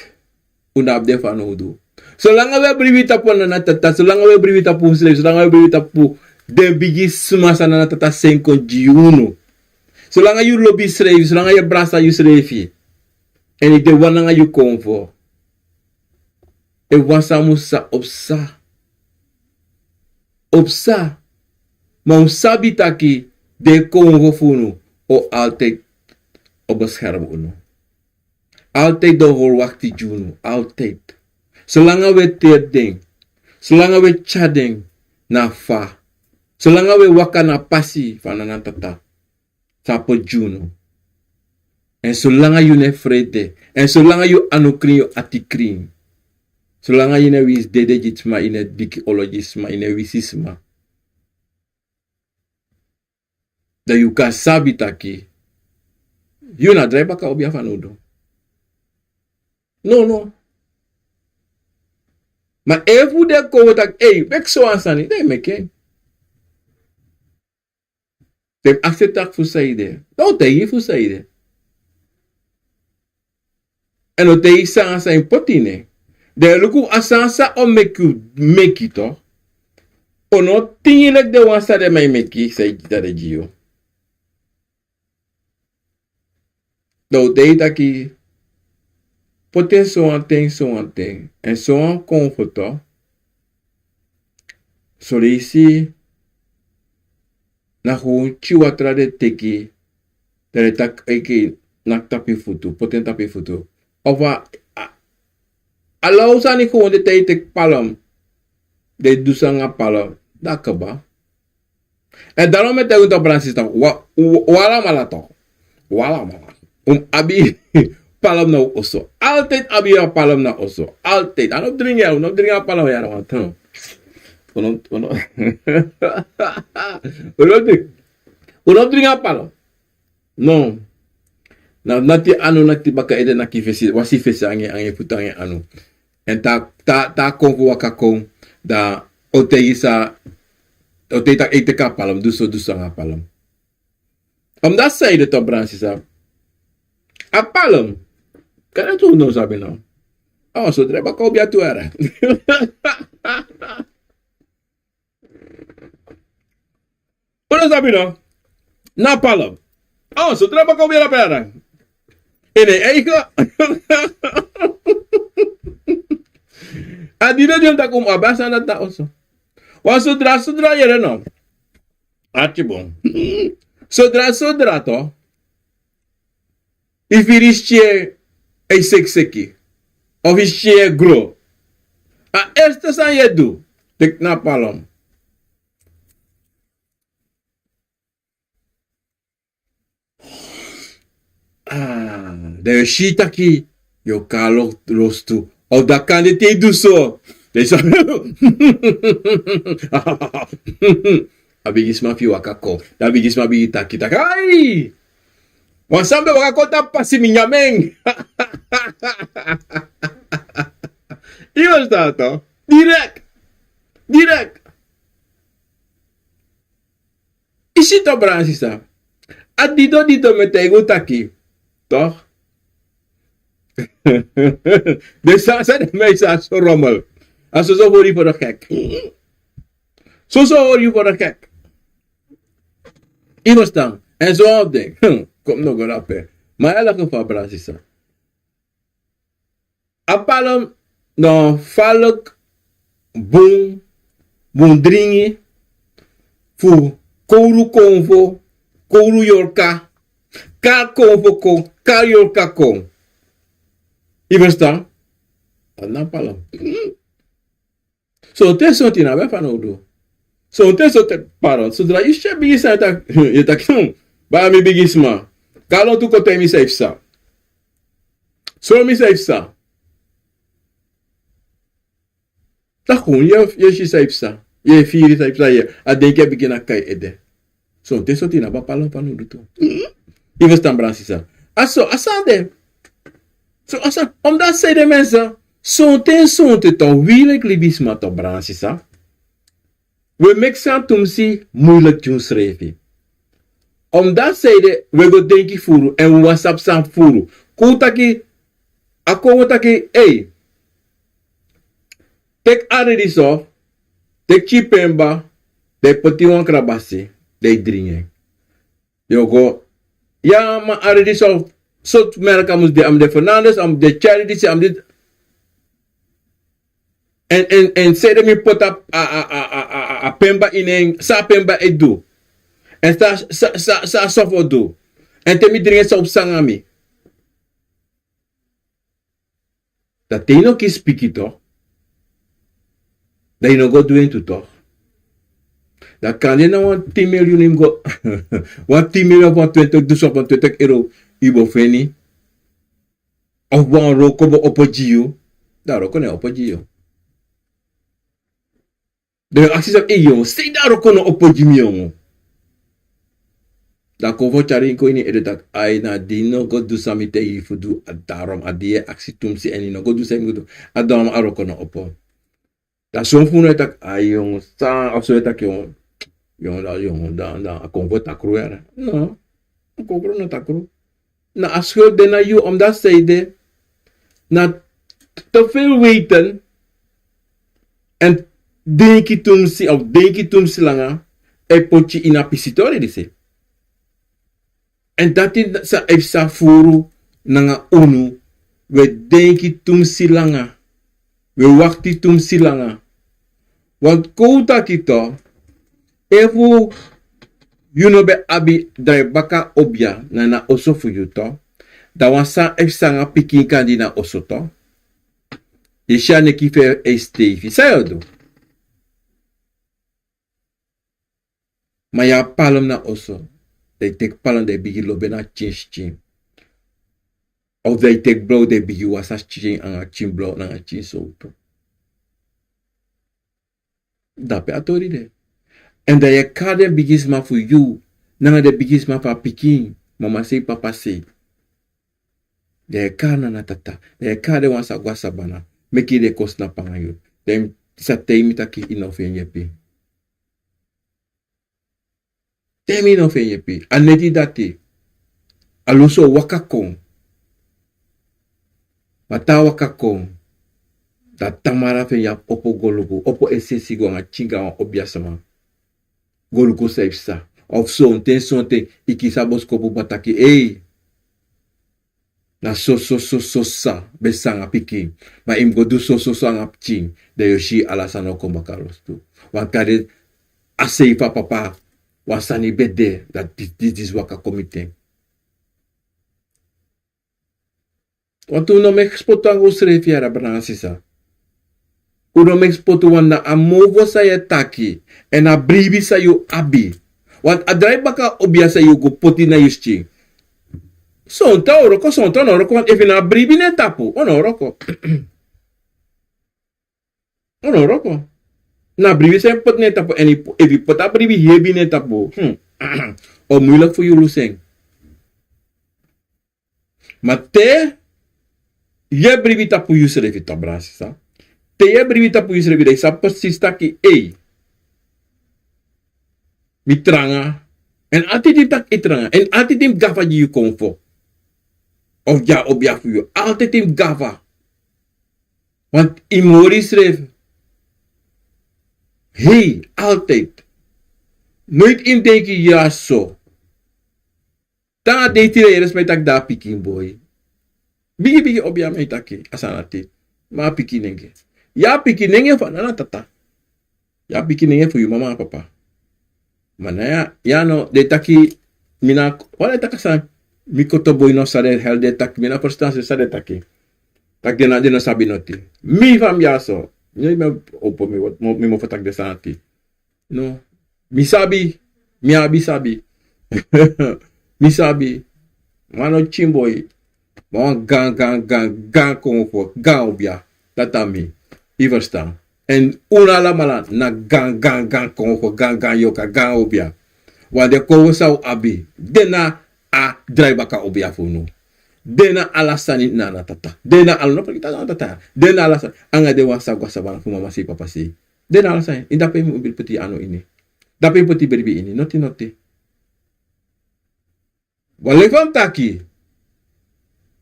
un no abi den fanowdu. Solanga un e bribi tapu Nana Tata, solanga un e bribi tapu unsrefi, solanga un e bribi tapu den bigisma san Nana Tata seni kon gi unu. Solanga yu lobi yusrefi, solanga yu e brasa yusrefi, èn yu de wan nanga yu konfo, efu wan sani mus psa, o psa. O psa. Ma un sabi taki den konfo fu unu o altijd o bescherm unu. Altijd den o hori wakti gi unu, altijd. Solanga un e teri den, solanga un e tyari den na fa, solanga un e waka na a pasi fu Nana Tata san a poti gi unu. Èn solanga yu no e frede, èn solanga yu anu krin, yu ati krin, solanga yu no e winsi dede gi sma, yu no e diki olo gi sma, yu no e winsi sma, dan yu kan sabi taki yu na drai baka obia fanowdu. No, no. Ma efu den kon taki: "Ei, meki sowan sani," dan yu meki en. Den mus aksi taki fu san yu de. Dan un taigi fu san yu de. Èn un taigi sani san yu poti ini en. Dan yu luku a sani san o meki yu meki, toch. Un no tingi leki den wan san den man e meki, san yu gi, san den gi yu. Dan un taigi taki poti en sowan ten, sowan ten, èn sowan konfo, toch. Son leisi na gewoon tyari watra den teki, dan den taki: "Oké, naki tapu yu futu, poti en tapu yu futu." Of a, a, ala un sani gewoon, den taigi teki palm, den du sani nanga palm, dan a kaba. Èn daarom mi e taigi un toch, brada nanga sisa, wa, wa, un alamala toch. Un alamala. Un mus abi palm na un oso. Altijd abi yu a palm na oso. Altijd. A no dringi, un no dringi a palm yara wan tan. Un no, un no, un no dringi, un no dringi a palm. No. Na nati anu, nati baka ede, naki fesi, wasi fesi nanga en, nanga en futu, nanga en anu. Èn te a, te a, te a konfo waka kon, dan o taigi san, o taigi taki: "Ei, teki a palm, du so, du so nanga a palm." Omdat san ede, toch, brada nanga sisa. A palm. Kande tu un no sabi, no? A wan sodra baka obia tu, yara. Un no sabi, no? Na palm. A wan sodra baka obia, yara. Ini en eigen. A dido di un taki un mus abi a sani dati na oso. Wan sodra, sodra, yere, no? Arki bun. Sodra, sodra, toch. Efu yu si yu e sekiseki, of yu si yu e gro, a eerste sani yu e du, teki na palm. Ah, dan yu o si taki yu o kon na lostu. Of dan kande te yu du so, dan yu sa, a bigisma fu yu waka kon. Dan a bigisma bigin taki taki: "Ai! Wan sani ben waka kon tapu pasi, mi nyan en." Yu e ferstan, toch? Direct. Direct. Yu si, toch, brada nanga sisa. A dido dido mi e taigi un taki, toch. Den sani san den man e seri, a so rommel. A soso hori yu voor de gek. Soso hori yu voor de gek. Yu e ferstan? En so wan fu den, hmm, kon mi no go dape. Ma ya laki fu a brada sisa. A palm na wan falk bun, bun dringi fu kowru konfo, kowru yorka, kari konfo kon, kari yorka kon. Yu ferstan? Dati na a palm. Sonten sonten na ben fanowdu. Sonten sonten, pardon, sodra yu si a bigi sani, yu taki, yu taki, hmm, baya, mi bigisma, kalon tu, kon taigi mi san yu psa. Sori mi san yu psa. Taki un, yu e, yu e si san yu psa. Yu e firi san yu psa, yu e, a denki e bigin na kai ede. Sonten sonten na ben palm fanowdu tu. Yu ferstan, brada sisa? A so a sani de. So a sani, omdat sei de mensen, sonten sonten tu, wi leki libisma tu, brada sisa, wi e meki san tumsi muilik gi unsrefi. Omdat sei de, wi e go denki furu, èn wi wani sabi san furu. Kon un taki, a kon un taki, ei, teki a redi so, teki tyi pemba, dan yu poti wan krabasi, dan yu dringi en. Yu o go, ya, ma a redi so, sortu merk a mus de, a mus de Fernandez, a mus de Charity, a mus de, en, en, en sei de mi poti a, a, a pemba ini en, san a pemba e du. En san, san, san, san a sofo du. En te mi dringi en, san o psa nanga mi. Dan te yu no kisi piki tu, dan yu no go du en tu tu. Dan kande na wan tin miljoen yu mus go, wan tin miljoen of wan twenti, dus of wan twenti euro yu bo feni. Of wan wroko bo opo gi yu. Dan a wroko no e opo gi yu. Dan yu aksi yu srefi, ei yongu, sei dan a wroko no opo gi mi, yongu? Dan a kon fu tyari yu kon ini yu ede taki, ai, na di yu no go du san mi taigi yu fu du, a darom a di yu e aksi tumsi èn yu no go du san yu mus du, a darom a wroko no opo. Dan son fu unu e taki, ai yongu, san, of son e taki, yongu, yongu, dan, yongu, dan, dan a kon fu takru yara. No, a kon fu no takru. Na a schuld de na yu, omdat sei de, na te veel weten, èn denki tumsi, of denki tumsi langa, e poti yu ini a pisitori disi. Èn dati san e psa furu nanga unu, wi e denki tumsi langa, wi e wakti tumsi langa. Want kon un taki tu, efu yu no ben abi draibaka obia na, na oso fu yu tu, dan wan sani e psa nanga pikin kande na oso tu. Yu si a neki fu en e steifi. San yu o du? Ma yu abi palm na oso, dan yu teki palm dan yu bigin lobi en na kin skin. Of dan yu teki blow dan yu bigin wasi a skin anga kin blow nanga kin sowtu. Dape a tori de. Èn dan yu e kari den bigisma fu yu, nanga den bigisma fu a pikin, mama sei, papa sei. Dan yu e kari nana, tata, dan yu e kari den wan sa go na sabana, meki den kon snapu nanga yu. Dan yu sa taigi mi taki yu no fu en yepi. Te mi no fu en yepi. A neti dati, a lusu o waka kon. Ma te a waka kon, dan tamara fu en yu abi opo go luku, opo e sesi go nanga kin go na wan obiasma. Go luku san yu psa. Of sonten sonten yu kisi a boskopu kba taki, ei, na so so so so san ben psa nanga pikin. Ma yu mus go du so so so nanga pikin. Dan yu o si ala sani o kon baka lostu. Wan kande a sei fu a papa, wan sani ben de, dati disi, disi, disi waka kon miti en. Want un no meki spotu nanga unsrefi, yara, brada nanga sisa. Un no meki spotu, want na a mofo san yu e taki, èn a bribi san yu abi. Want a draibaka obia san yu go poti na yu skin. Sonten a o wroko, sonten a no wroko, want efu na a bribi na en tapu, a no wroko. A no wroko. Na a bribi san yu poti na en tapu, èn efu yu poti a bribi hebi na en tapu, hmm, o muiliki fu yu lusu en. Ma te yu e bribi tapu yusrefi, brada sisa. Te yu e bribi tapu yusrefi, dan yu sabi presis taki, ei, mi tranga. Èn altid yu taki yu tranga. Èn altid yu mus gafa gi yu konfo. Of gi a obia fu yu. Altid yu mus gafa. Want yu mus hori yusrefi hei, altijd. Noiti yu mus denki, ya so. Tan a dei tiri yere sma e taki dan a pikin boi. Bigi bigi obiama e taki a sani dati. Ma a pikin nenge. Yu a pikin nenge fu a nana tata. Yu a pikin nenge fu yu mama nanga papa. Ma na ya, ya no, den taki, mi na, wan den taki a sani, mi koto boi no sa den hel den taki, mi na ferstan san den taki. Taki den na, den no sabi noti. Mi fa mi ya so. Mi no, mi opo mi, mi mofo taki den sani dati. No. Mi sabi. Mi abi sabi. Mi sabi. Ma no pikin boi. Ma wan gan, gan, gan, gan kon fu, gan obia. Dati a mi. Yu ferstan. Èn unu alamala na gan, gan, gan kon fu, gan, gan yoka, gan obia. Wan den kon fu san un abi. Den na a drai baka obia fu unu. Den na ala sani nana tata. Den na ala, no fergiti nana tata. Den na ala sani. Anga den wan sa go a sabana fu mama sei, papa sei. Den na ala sani. Ini dape yu mu poti yu anu ini. Dape yu poti beribi ini. Noti, noti. Wan leki fa mi taki.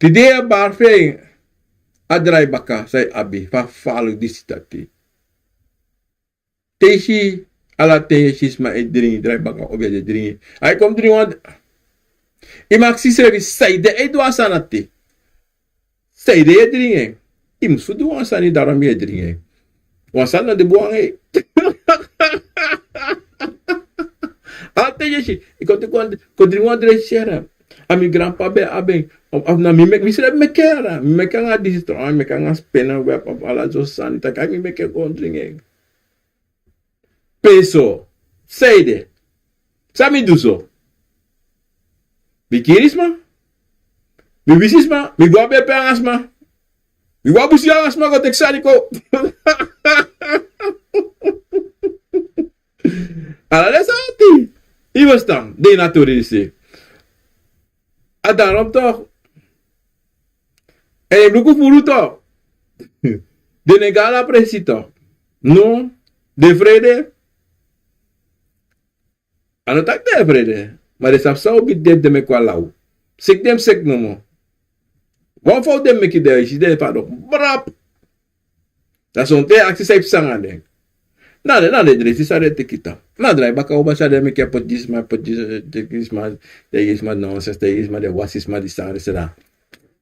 Tide yu e bari fu en a drai baka san yu abi, fa a faalu disi taki. Te yu si, ala ten yu e si sma e dringi, drai baka obia de dringi. A e kon dringi wan. Yu mu aksi yusrefi, sanede yu e du a sani dati? Sanede yu e dringi en? Yu musu du wan sani, daarom yu e dringi en. Wan sani no de bun nanga yu. Ala ten yu e si, yu kon, kon, kon dringi wan dringi seri. A mi granpa ben abi en. Of, of na mi meki, misrefi meki en. Mi meki en nanga disi tron, mi meki en nanga spin en web of ala so sani. Taki a mi meki en kon dringi en. Pe so, sanede. San mi du so? Mi kiri sma. Mi wisi sma. Mi go a bepe nanga sma. Mi go a busi nanga sma go teki sani kon. Ala den sani dati. Yu ferstan, den na tori disi. A daarom toch. Èn yu e luku furu toch. Den no e go a presi toch. No, den e frede. A no taki den e frede. Ma den sabi san o bigi den, den meki wan law. Seki den seki nomo. Wan fa den meki den, yu si den fadon. Brap. Dan sonten yu aksi san yu psa nanga den. Na den, na den dresi san den teki toch. Na drai baka obia san den meki, poti gi sma, poti gi, teki gi sma, teki gi sma nonsens, teki gi sma, den wasi sma, den sani san.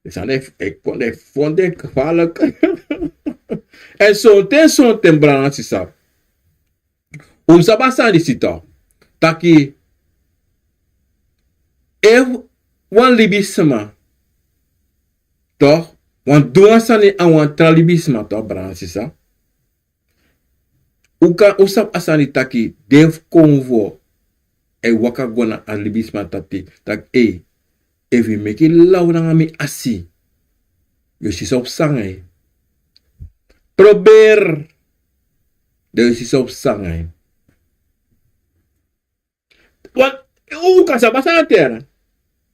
Den sani e kon, den e fon den gevaarlijk. Èn sonten, sonten brada nanga sisa. Un sabi a sani disi toch. Taki efu wan libisma toch wani du wan sani a wan tra libisma toch, brada nanga sisa. Un kan, un sabi a sani taki den fu konfo e waka go na a libisma dati, taki ei, efu yu meki law nanga mi asi, yu o si san o psa nanga yu. Probeer. Dan yu o si san o psa nanga yu. Want un kan sabi a sani dati.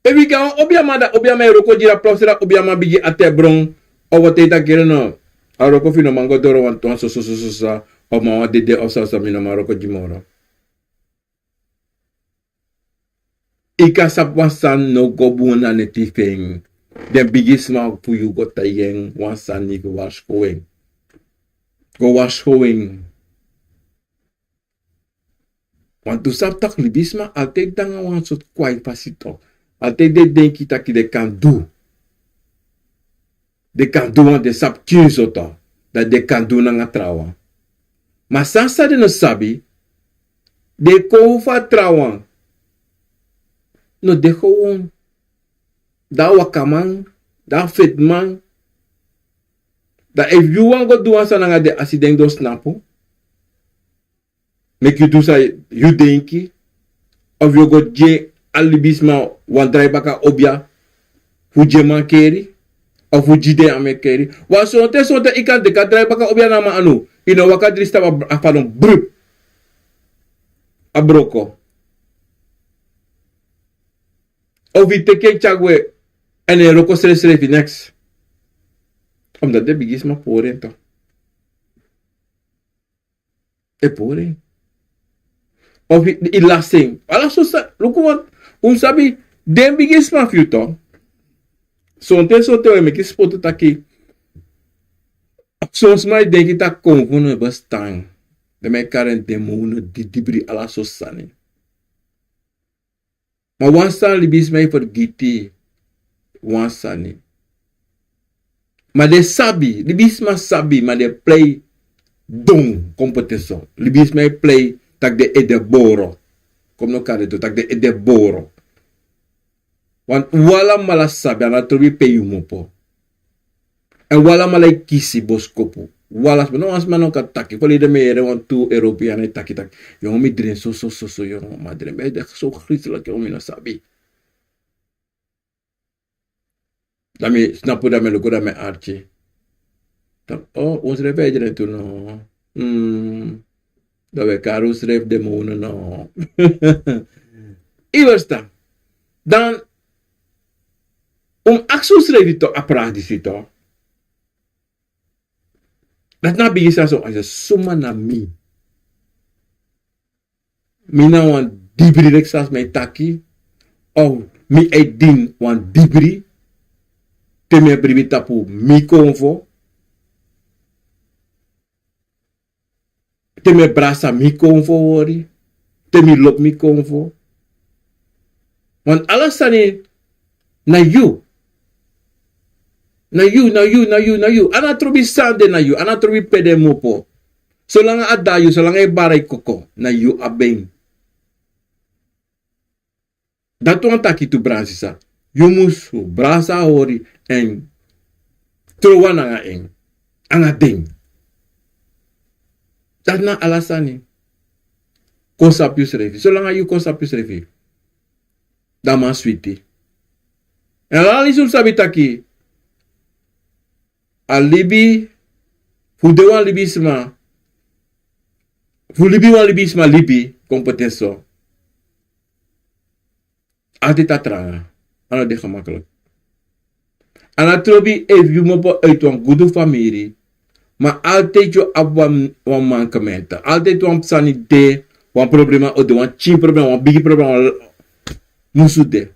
Efu yu gi wan obiaman, dan obiaman e wroko gi yu, dan plotseling obiaman bigin ati en bron. Of wan ten taki no, a wroko fu yu no man go doro, want wan soso, soso, soso, of man wan dede of san, san mi no man wroko gi moro. Yu kan sabi wan sani no go bun na neti fu en. Den bigisma fu yu go taigi en wan sani fu warskow en. Go warskow en. Want un sabi taki libisma altijd de nanga wan sortu kwai fasi toch. Altijd den e denki taki den kan du. Den kan du, want den sabi pikinso toch. Dan den kan du nanga trawan. Ma san san den no sabi, den kon fu a trawan no de gewoon. Dan a wakaman, dan a fetiman. Dan efu yu wani go du wan sani nanga den, a si den dosnapu. Meki yu du san yu denki. Of yu o go gi a libisma wan drai baka obia fu gi en mankeri, of fu gi den a mankeri. Want sonten, sonten yu kan teki a drai baka obia na a man anu. Yu no waka dri stapu, a fadon, brup. A broko. Of yu teki en tyari gwe, èn en wroko srefsrefi neks. Omdat den bigisma pori en toch. E pori en. Of yu, yu lasi en. Ala so sa, luku wan, un sabi, den bigisma fu yu toch. Sonten, sonten un e meki spotu taki. Son sma e denki taki konfo no e bestaan. Den man e kari en demonen, didibri, ala so sani. Ma wan sani libisma e fergiti, wan sani. Ma den sabi, libisma sabi, ma den plei don kon poti en so. Libisma e plei taki den ede boro. Kon mi no kari den tu, taki den ede boro. Want un alamala sabi, a no trobi pe yu kmopo. Èn un alamala e kisi boskopu. Un ala sma, no wan sma no kan taki. Fu lei den mi e yere wantu Europeaan e taki taki: "Yo, mi dren so, so, so, so, yo, ma dren mi e de so griezelig, yo, mi no sabi." Dan mi snapu, dan mi luku, dan mi arki. Dan, o, unsrefi e dren tu, no. Mm. Dan wi e kari unsrefi demoni, no. Yu e ferstan? Dan un mus aksi unsrefi tu a prati disi tu. Dati na a bigi sani so, a suma na mi. Mi na wan dibri leki san sma e taki, of mi e dini wan dibri, te mi e bribi tapu mi konfo, te mi e brasa mi konfo hori, te mi lobi mi konfo. Want ala sani na yu. Na yu, na yu, na yu, na yu. A no trobi san de na yu, a no trobi pe den kmopo. Solanga a de na yu, solanga yu e bari koko, na yu abi en. Dati wani taki tu, brada sisa, yu mus brasa hori èn trow wan nanga en, nanga den. Dati na ala sani. Kon sabi yusrefi. Solanga yu kon sabi yusrefi, dan a man switi. Èn ala leisi un sabi taki a libi, fu de wan libisma, fu libi wan libisma libi, kon poti en so, altijd a tranga. A no de gemakkelijk. A no trobi efu yu kmopo uit wan gudu famiri, ma altijd yu abi wan, wan mankement. Altijd wan sani de, wan problema o de, wan pikin problema, wan bigi problema, wan musu de.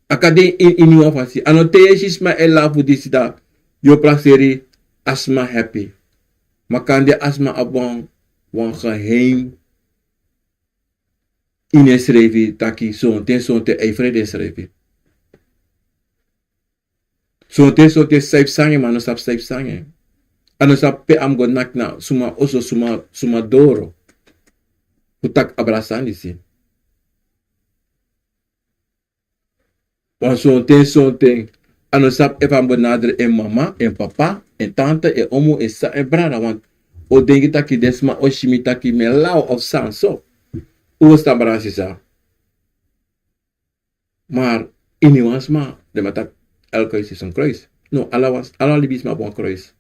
A kan de ini, ini wan fasi. A no te yu e si sma e lafu disi, dan yu o prakseri a sma happy. Ma kande a sma abi wan, wan geheim ini ensrefi taki sonten, sonten a e frede ensrefi. Sonten, sonten san yu psa nanga en, ma a no sabi san yu psa nanga en. A no sabi pe a mus go naki na suma oso, suma, suma doro, fu taki abra a sani disi. Wan sonten, sonten a no sabi efu a mus benadre en mama, en papa, en tante, en omu, en sisa, en brada. Want a o denki taki den sma o si mi taki mi e law of san so. Un e ferstan, brada sisa? Maar ini wan sma den man taki elke huis is een kruis. No, ala wan, ala libisma abi wan kruis.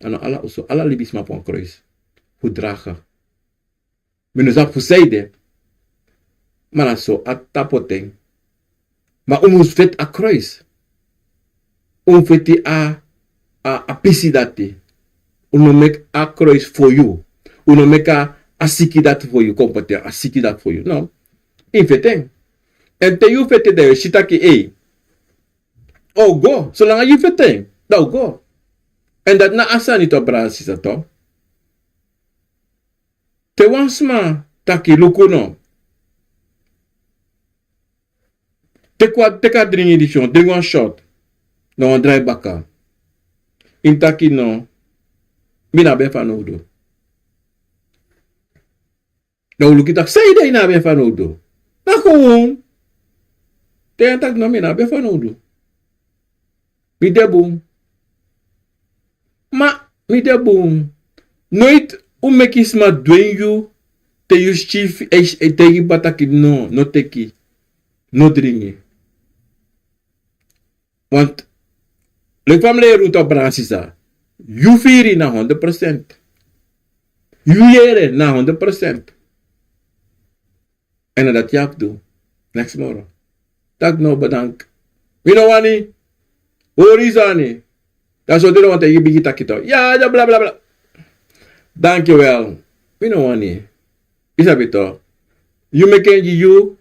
A no ala oso, ala libisma abi wan kruis fu dragen. Mi no sabi fu san ede, ma na so a tapu ten. Ma un mus feti a kruis. Un feti a, a, a pisi dati. Un no meki a kruis fu yu. Un no meki a, a siki dati fu yu, kon poti a siki dati fu yu. No. Yu feti en. Èn te yu feti en, dan yu o si taki, ei, a o go. Solanga yu feti en, dan a o go. Èn dati na a sani tu, brada sisa tu. Te wan sma taki luku no, teki wan, teki a dringi disi, dringi wan shot, dan wan drai baka. Yu mus taki no, mi no abi en fanowdu. Dan un luku taki san ede, yu no abi en fanowdu. Na gewoon. Te yu taki no, mi no abi en fanowdu. Mi de bun. Ma mi de bun. Noiti un meki sma dwengi yu, te yu stifi e, e taigi baka taki no, no teki, no dringi. Want leki fa mi leri un tu, brada sisa, yu firi na honderd procent. Yu yere na honderd procent. Èn na dati yu abi fu du. Neks moro. Taki no, bedank. Mi no wani. Hori sani. Dan so den no wani taigi yu, bigin taki tu. Ya, ya, bla, bla, bla. Dankjewel. Mi no wani. Yu sabi tu. Yu meki en gi yu.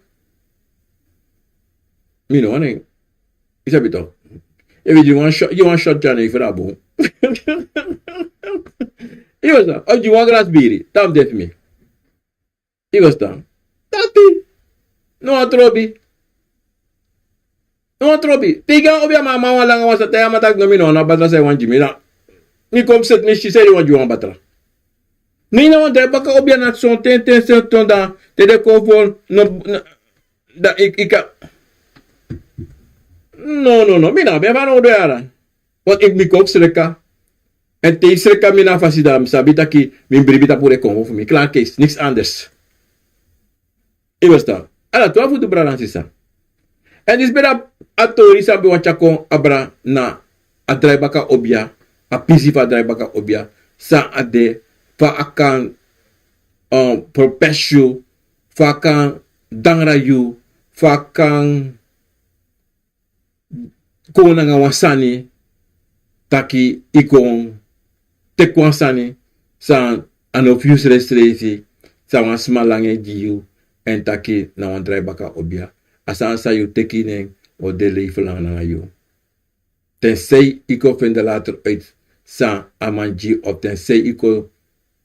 Mi no wani. Yu sabi tu. Efu yu gi wan shot, gi wan shot, tyari na yu fu a bun. Yu sabi, efu yu gi wan grasbiri, dan a de fu mi. Yu e ferstan? Dati. No wan trobi. No wan trobi. Te yu gi a obiaman, a man wan langa wan sa tai a man taki no, mi no wani a batra san yu wani gi mi. Na mi kon seti mi si san yu wani gi wan batra. Ne yu na wan drai baka obia na son ten ten sen ton dan te den kon fon no, no, dan yu kan. No, no, no, mi na ben fanowdu yara. Want yu mi kon sreka. Èn te yu sreka mi na a fasi dan mi sabi taki mi bribi tapu den konfo fu mi. Klaar, keis, niks anders. Yu ferstan? Ala tu a futu, brada nanga sisa. Èn disi ben de a tori san ben wani tyari kon abra na a drai baka obia, a pisi fu a drai baka obia, san a de, fa a kan, um, propesi yu, fa a kan dangra yu, fa a kan kon nanga wan sani taki yu kon teki wan sani san a no fu yu srefsrefi, san wan sma langa e gi yu, èn taki na wan drai baka obia. A sani san yu teki nen o de leifelang nanga yu. Tensei yu kon fende later uit san a man gi yu, of tensei yu kon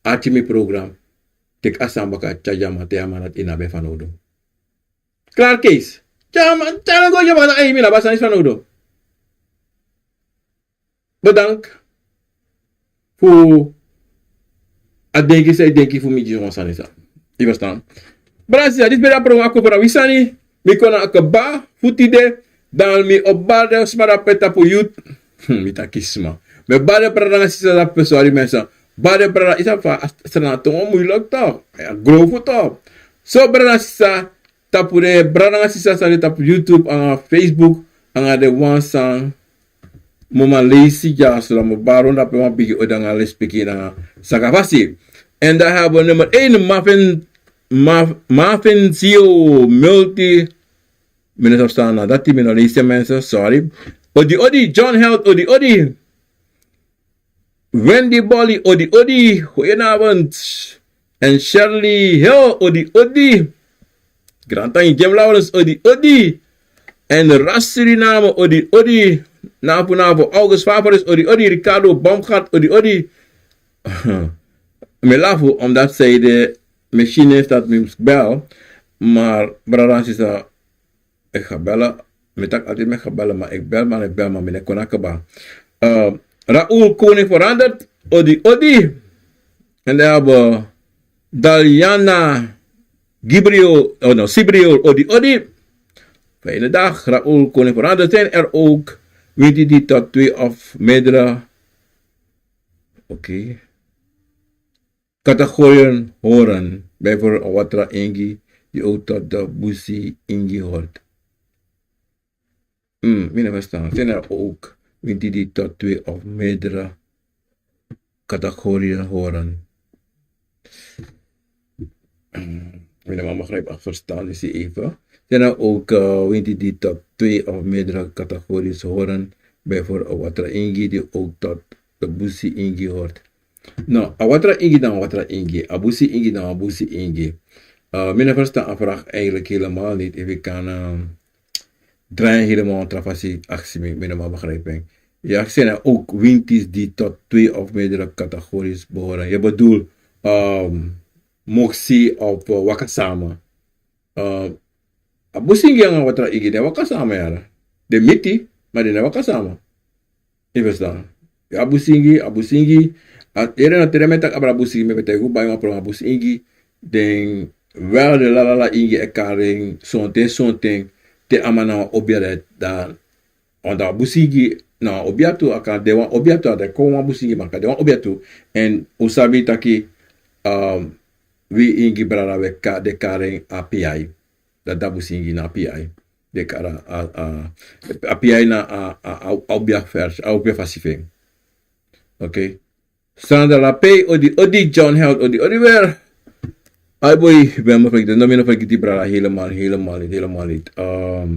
arki mi program, teki a sani baka tyari gi a man te a man dati yu na ben fanowdu. Klaar, keis. Tyari a man, tyari a man go gi a man, ei, mi na ben sani fanowdu. Bedank fu a denki san yu denki fu mi gi wan sani san. Yu ferstan? Brada nanga sisa, disi ben de a program a kon fu na wi sani. Mi kon na a kaba fu tide. Dan mi o bari den sma dape tapu YouTube. Hmm, mi taki sma. Mi e bari den brada nanga sisa dape, sorry mensen. Bari den brada, yu sabi fa a Sranan tongo muilek toch. A grofu toch. So brada nanga sisa, tapu den brada nanga sisa san de tapu YouTube nanga Facebook, nanga den wan san mi o man leisi dyaso, dan mi o bari un dape wan bigi odi nanga lespeki nanga saka fasi. En dan hebben we nummer één, Marvin, Marv-, Marvin Zio Multi. Mi no sabi san na dati, mi no leisi, mensen, sorry. Odi odi, John Held, odi odi. Wendy Bolly, odi odi, goedenavond. En Shirley Hill, odi odi. Grantangi Jim Lawrence, odi odi. En Ras Suriname, odi odi. Nafu Nafu, August Favoris, odi odi. Ricardo Baumgart, odi odi. Mi lafu omdat zij de machine is dat mi mus bel. Maar brada nanga sisa, ik ga bellen. Mi taki altijd mi ga bellen, maar ik bel, maar ik bel, maar mi no e kon na kaba. Eh, Raoul Koning Veranderd, odi odi. En dan hebben we Daliana Gabriel, oh no, Sibriel, odi odi. Fijne dag, Raoul Koning Veranderd. Zijn er ook winti die tot twee of meerdere, oké, categorieën horen, bijvoorbeeld Awatra Ingi, die ook tot de Busi Ingi hoort. Hmm, mi no e ferstan. Zijn er ook winti die tot twee of meerdere categorieën horen? Hmm, mi no man begrijp, ik verstaan die even. Zijn er ook, eh, winti die tot twee of meerdere categorieën horen, bijvoorbeeld Awatra Ingi, die ook tot de Busi Ingi hoort? No, Awatra Ingi dan Awatra Ingi, a Busi Ingi dan a Busi Ingi. Eh, mi no e ferstan a vraag eigenlijk helemaal niet. Efu yu kan, eh, draai en helemaal een tra fasi aksi mi, mi no man begrijp en. Yu aksi na ook wintis die tot twee of meerdere categorieën behoren. Je bedoelt, ehm, Moksi of, eh, Wakasama. Eh, a Busi Ingi nanga Awatra Ingi, den waka sama yara. Den miti, maar den no waka sama. Yu ferstan? A Busi Ingi, a Busi Ingi. A, ere na te den mi e taki abra Busi Ingi, mi e taki un bai wan program a Busi Ingi. Den wel de lalala Ingi e kari en sonten, sonten, te a man na wan obia, dan, dan, want a Busi Ingi na wan obia tu, a kan de wan obia tu, a de kon wan Busi Ingi, ma a kan de wan obia tu. En un sabi taki, um, wi Ingi brada wi e ka-, den kari en a P I. Dati a Busi Ingi na a P I. Den kari a, a, a P I na a, a, a, a obia vers-, a obia fasi fu en. Oké. Sandra Lapey, odi odi. John Held, odi odi weer. Ai boy, ben mi fergiti, no, mi no fergiti brada, helemaal, helemaal niet, helemaal niet. Ehm,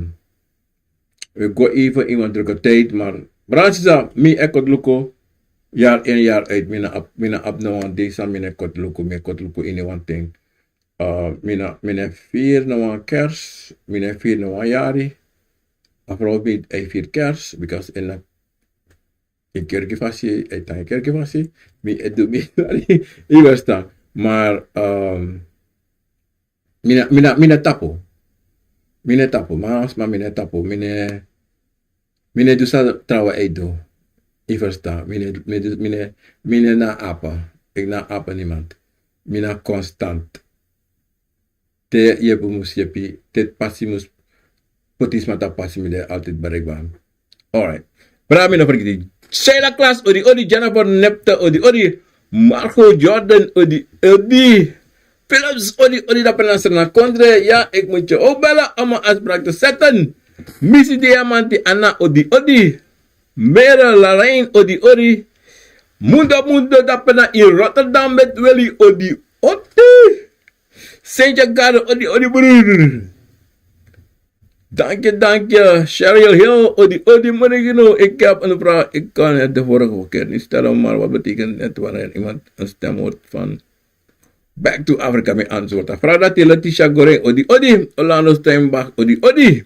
we go even in wan drukke tijd, maar brada nanga sisa, mi e koti luku, jaar in, jaar uit, mi no abi, mi no abi no wan dei san mi no e koti luku, mi e koti luku ini wan ten. Eh, mi no, mi no e firi no wan Kerst, mi no e firi no wan yari. A vrouw weet, hij viert Kerst, because in, in kerki fasi, hij tan in kerki fasi, mi e du mi, yu ferstan. Maar, ehm, mi no, mi no, mi no tapu. Mi no e tapu, ma sma, mi no e tapu, mi no e, mi no e du san trawan e du. Yu ferstan, mi no e, mi no e, mi no e na apa. Eki na apa niemand. Mi na konstant. Te yepi mus yepi, te pasi mus poti sma tapu pasi, mi de altijd bereikbaar. Alright. Brada, mi no fergiti. Sheila Klaas, odi odi. Jennifer Nepte, odi odi. Marco Jordan, odi odi. Philips, odi odi, dape na Sranan Kondre. Ya, ik moet je ook bellen om een afspraak te zetten. Missy Diamanti, Anna, odi odi. Mere Larain, odi odi. Mundo Mundo, dape na in Rotterdam met Willy, odi odi. Sentje Gado, odi odi, broeder. Dank je, dank je. Cheryl Hill, odi odi, Morigino. Ik heb een vraag. Ik kan het de vorige keer niet stellen, maar wat betekent het wanneer iemand een stem hoort van Back to Africa? Mijn antwoord. Vraag dat, Letitia Goreng, odi odi. Orlando Steinbach, odi odi.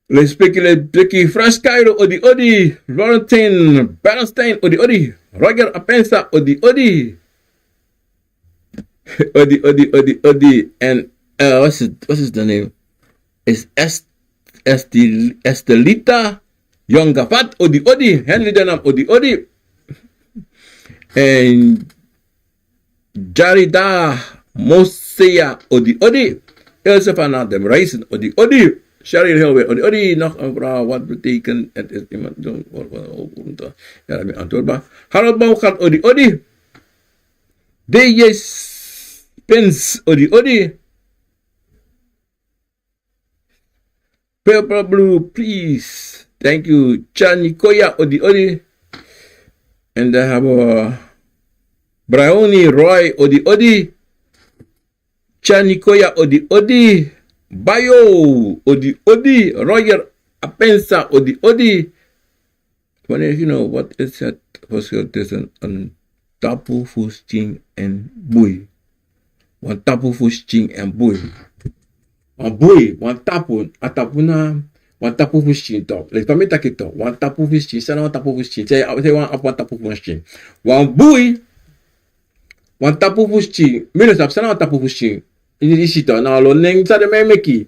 Lespeki, lespeki, Frans Cairo, odi odi. Florentine Bernstein, odi odi. Roger Apensa, odi odi. Odi odi odi odi. En, eh, wat is het, wat is de naam? Is Est-, Esti-, Estelita Yongavat, odi odi. Henry Denam, odi odi. En Jarida Mosea, odi odi. Else van Adem Reisen, odi odi. Cheryl Hilwe, odi odi. Nog een vraag, wat betekent het is iemand doen? Ja, dat ben antwoordbaar. Harold Bouwgat, odi odi. D J Spins, odi odi. Purple Blue, please. Thank you. Chanikoya, odi odi. En dan hebben we Brownie Roy, odi odi. Chanikoya, odi odi. Bayo, odi odi. Roger Apensa, odi odi. Wanneer you know, wat is het verschil tussen een tapu fu skin en bui? Wan tapu fu skin en bui. Wan bui, wan tapu, a tapu na, wan tapu fu skin toch. Let pa mi taki toch. Wan tapu fu skin, san na wan tapu fu skin. Sei, sei wan, wan tapu fu skin. Wan bui, wan tapu fu skin. Mi no sabi san na wan tapu fu skin. Yu, yu si toch, na wan lo nen san den man e meki.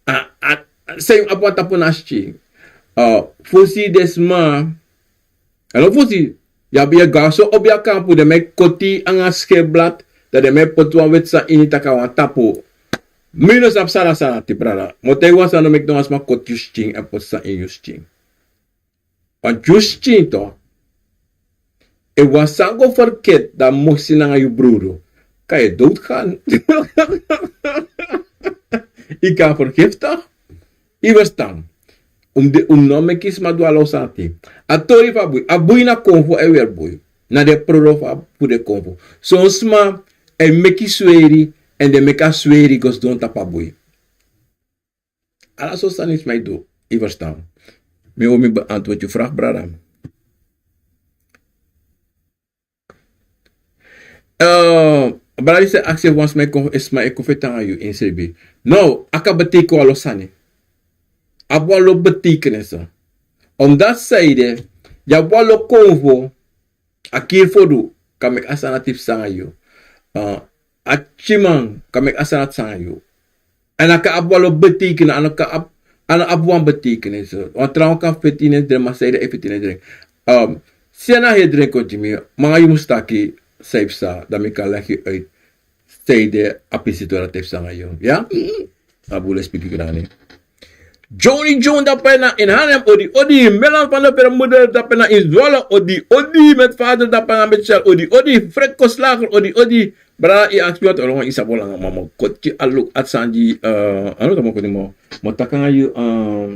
A, a, sei abi wan tapu na skin. A, fosi den sma. A no fosi. Yu abi, yu go so obi a kampu, den man e koti anga skeblad, dan den man e poti wan weti sani ini, taki a wan tapu. Mi no sabi san na, san na dati, brada. Mi o taigi wan sani, no meki no wan sma koti yu skin èn poti sani ini yu skin. Want yu skin toch, efu wan sani go verkeerd, dan mosi nanga yu brodo, kan yu doodgaan. Yu kan vergiftig. Yu verstan? Un de, un no meki sma du ala un sani. A tori fu a bui, a bui na konfo, a e weri bui. Na den prodo fu a, fu den konfo. Son sma e meki sweri, èn den meki a sweri go sidon tapu a bui. Ala so sani sma e du, yu verstan. Mi o mi beantwoord yu vraag, brada. Eh, brada, yu sa aksi wan sma e kon, sma e kon feti nanga yu ini srebi. No, a kan betekenen wan lo sani. A abi wan lo betekenis. Omdat san ede, yu abi wan lo konfo, a kiri fu du, kan meki a sani dati psa nanga yu. Eh, a tyiman kan meki a sani dati psa nanga yu. Èn a kan abi wan lo betekenis, a no kan abi, a no abi wan betekenis. Wan trawan kan feti ini en dren, ma san ede e feti ini en dren. Ehm, si a na heri dren kon gi mi, ma yu mus taki san e psa, dan mi kan leg yu uit san ede a pisi tori dati e psa nanga yu. Ya? A bun, lespeki, grani. Johnny John dape na in Arnhem, odi odi. Melan van der Vermoeden dape na in Zwolle, odi odi. Met vader dape na met Shell, odi odi. Frekko Slager, odi odi. Brada, yu aksi mi wan tori, yu sabi langa, ma mi o koti a luk a sani, eh, a no, mi o koti, mi o, mi o taki nanga yu, ehm,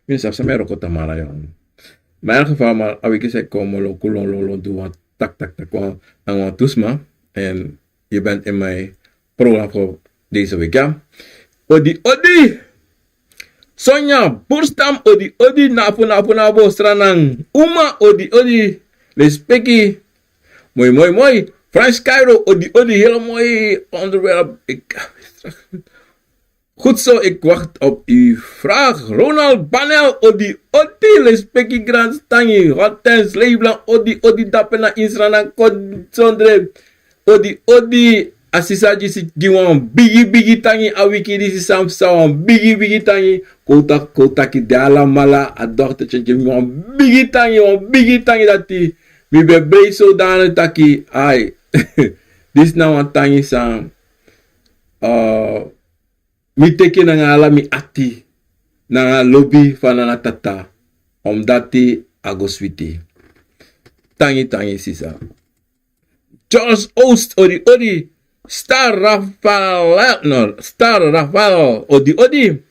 mi no sabi san mi e wroko tamara, ya. Ma in elk geval, ma a wiki san e kon mi o lon, kon lon, lon, lon, du wan tak, tak, tak, wan, nanga wan tu sma. En je bent in mijn programma voor deze week, ja. Odi odi. Sonja Burstam, odi odi. Nafu, nafu, nafu, Sranan. Uma, odi odi. Lespeki. Moi, moi, moi. Frans Cairo, odi odi. Hele mooi onderwerp. Ik, goed zo, ik wacht op uw vraag. Ronald Banel, odi odi. Lespeki, Grand Stangi. Hortens Leiblan, odi odi. Dape na in Sranan Kondre. Odi odi. A sisa disi gi wan bigi bigi tangi a wiki disi, san psa, wan bigi bigi tangi. Kon taki, kon taki den alamala, a doktertye gi mi wan bigi tangi, wan bigi tangi dati. Mi ben brei so dani taki, ai, disi na wan tangi san, eh, mi teki nanga ala mi ati, nanga lobi fu a Nana Tata, omdati a go switi. Tangi tangi sisa. Charles Oost, odi odi. Star Rafael, no, Star Rafael, odi odi.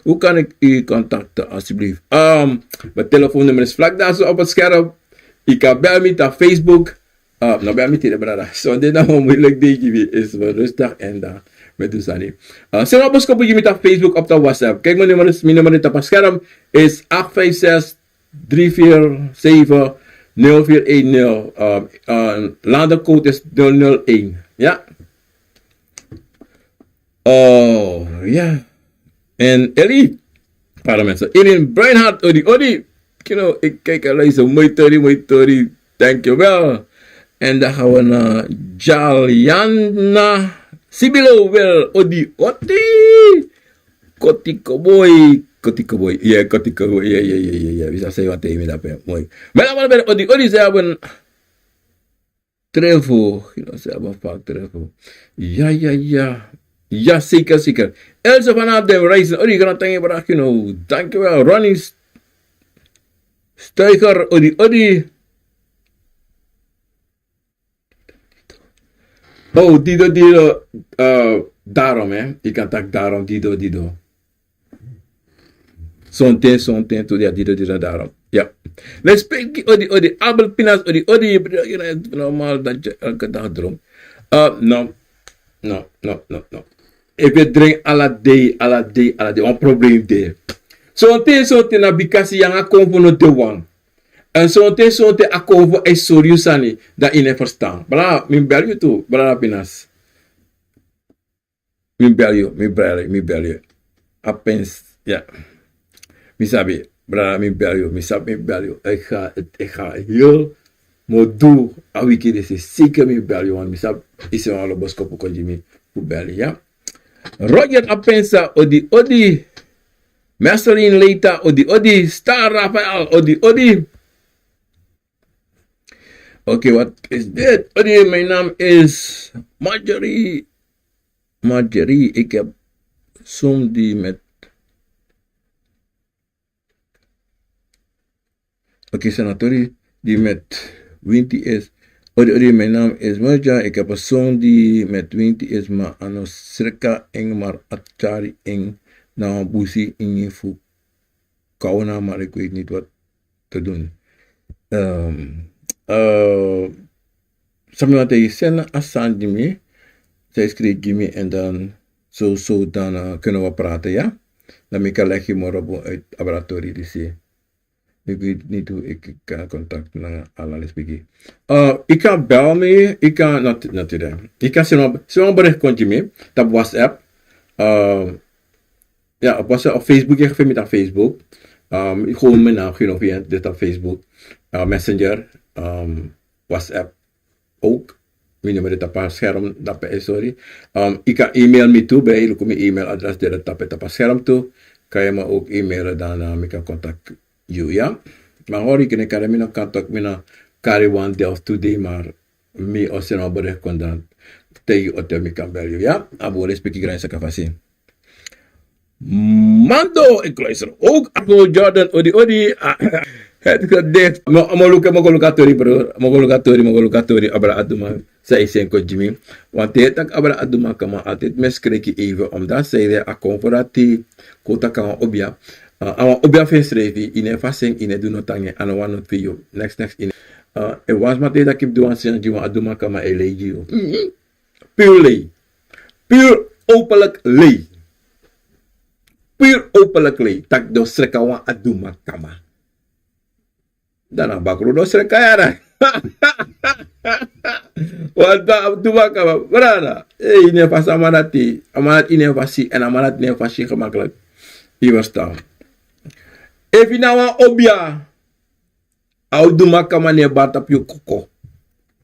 Hoe kan ik u contacten, alsjeblieft? Ehm, mijn telefoonnummer is vlak daar zo op het scherm. U kan bel me op Facebook. Eh, no, bel me tegen, brada. Zonde na mo moeilijk ding, is rustig en dan met u sani. Eh, send op ons koppel, je met op Facebook, op de WhatsApp. Kijk, mijn nummer is, mijn nummer is op het scherm, is acht vijf zes, drie vier zeven, nul vier een nul. Eh, eh, landcode is nul nul een. Ja. Oh, ja. En Eli, para mensen. Elin Breinhart, odi, odi. You know, ik kijk en luister. Mooi tori, mooi tori. Dankjewel. En dan gaan we naar Jaliana Sibilo, wel, odi, odi. Kotiko boy, Kotiko boy. Ja, Kotiko boy. Ja, ja, ja, ja, ja. Bisa saya wat ini dapat. Mooi. Mela, mela, mela, odi, odi, saya ben Trevo, you know, ze hebben vaak Trevo. Ja, ja, ja. Ja, zeker, zeker. Else vanaf de Reizen. Odi, gran tangi brak, you know. Dankjewel, Ronnie S-, Steiger. Odi, odi. Oh, Dido, Dido. Eh, daarom, hè. Je kan tak daarom, Dido, Dido. Sonten, sonten, tu dia, Dido, Dido, daarom. Ja. Respect, odi, odi, Abel Pinas, odi, odi, bro, you know, normaal dat je elke dag droomt. Eh, no. No, no, no, no. Efu yu e drink ala dei, ala dei, ala dei, wan problem de. Sonten, sonten na bikasi yu nanga konfo no de wan. En sonten, sonten a konfo e sori yu sani, dan yu no e ferstan. Brada, mi bel yu tu, brada Pinas. Mi bel yu, mi bel yu, mi bel yu. Apens, ya. Mi sabi, brada, mi bel yu, mi sabi, mi bel yu. Ik ga, ik ga heel mo du a wiki disi, zeker mi bel yu, want mi sabi, yu seni wan ala boskopu kon gi mi fu bel yu, ya. Roger Apensa, odi, odi. Marceline Leita, odi, odi. Star Rafael, odi, odi. Oké, wat is dit? Odi, mijn naam is Marjorie. Marjorie, ik heb zoon die met... Oké, senatori, die met winti is. Odi, odi, mijn naam is Marja. Ik heb een zoon die met winti is, maar ano sreka eng, maar a tyari eng na wan busi ini fu kawna, maar ik weet niet wat te doen. Ehm, eh, san mi wani taigi, seni a sani gi mi, san yu skrifi gi mi, en dan so, so dan, eh, kunnen we praten, ya? Dan mi kan legi moro bun uit a tori disi. Ik weet niet hoe ik kan contact nanga ala lesbiki. Eh, yu kan bel mi, yu kan nat-, natuurlijk. Yu kan seni wan, seni wan bericht kon gi mi, tapu WhatsApp. Eh, Ya, op WhatsApp, op Facebook, yu e feni mi tapu Facebook. Ehm, gewoon mijn naam, Gino Vient, dit op Facebook. Eh, Messenger, ehm, WhatsApp ook. Mi nummer dit tapu a scherm, dape, eh, sorry. Ehm, yu kan email mi tu, bij, luku mi e-mailadres, dit tapu, tapu a scherm tu. Kan yu mi ook e-mailen, dan, eh, mi kan contact yu, ya. Maar hoor, yu kan kari mi na contact, mi na kari wan dei of tu dei, maar mi o seni wan bericht kon dan taigi yu te mi kan bel yu, ya. A bun, respeki, gran saka fasi. Mando, ik luister ook. Arno Jordan, odi, odi. Ah, het gedicht. Mo, mo luku, mo go luku a tori, bro. Mo go luku a tori, mo go luku a tori. Abra Aduma, san yu seni kon gi mi. Want te yu taki Abra Aduma kama, altijd mi e skreki even, omdat zij de a kon fu dati, kon taki a wan obia. Ah, a wan obia fu ensrefi, yu no e fasi en, yu no e du noti nanga en, a no wani noti fu yu. Next, next, yu no e. Ah, efu wan sma te yu taki yu du wan sani gi wan Aduma kama, a e lei gi yu. Puur lei. Puur openlijk lei. Puur openlijk lei. Taki den o sreka wan Aduma kama. Dan na bakru den o sreka, yara. Wan Aduma kama. Brada. Hey, yu no e fasi a man dati. A man dati yu no e fasi. En a man dati yu no e fasi gemakkelijk. Yu verstaan. Efu yu na wan obia. A Aduma kama no e bari tapu yu koko.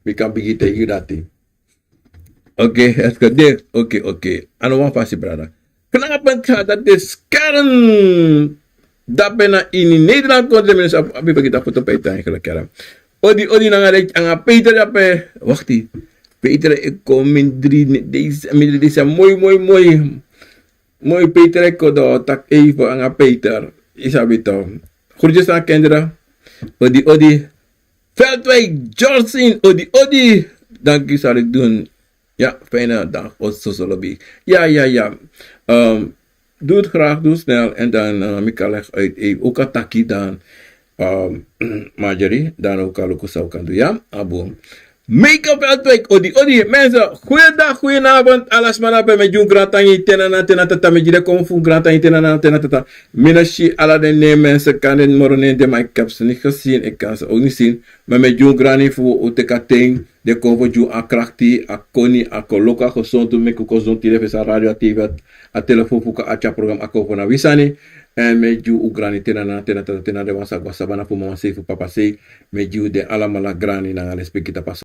Mi kan bigin taigi yu dati. Oké, het kan dit. Oké, oké. Ano wan fasi brada. Knapen gaat dat de scherm. Dape na ini Nederland kon de mensen abi bagi dat foto pijta eigenlijk kara. Odi odi nanga de anga Peter dape. Wakti. Peter ik kom min drie deze min drie deze mooi mooi mooi. Mooi Peter ik kon do tak even anga Peter. Isabi to. Groetjes aan kinderen. Odi odi. Veldwijk, Jorsin, odi odi. Dank u zal ik doen. Ja, fijne dag. Ososolobi. Ja, ja, ja. Ehm, doe het graag, doe snel. En dan uh, ik kan leg uit even ook een takkie dan. Ehm, Marjorie, dan ook al ook zou kan doen. Ja, abo. Make-up Veldwijk, odi odi. Mensen, goeiedag, goedenavond. Alles maar bij met Jun Grantangi, tenana, tenatata, met Jide Kung Fu Grantangi, tenana, tenatata. Mina si ala den nen mensen kan den moro nen den, maar ik heb ze niet gezien, ik kan ze ook niet zien. Ma mi e gi un grani fu un teki a ten di e kon fu gi un a krakti, a koni, a koloku, a gesontu, meki un kon zon tide fesi a radio, a tv, a telefon fu kon a tyari program a kon fu na wi sani. Èn mi e gi un grani te na na te na tata te na den wan sa go a sabana fu mama sei fu papa sei. Mi e gi un den alamala grani nanga lespeki tapu a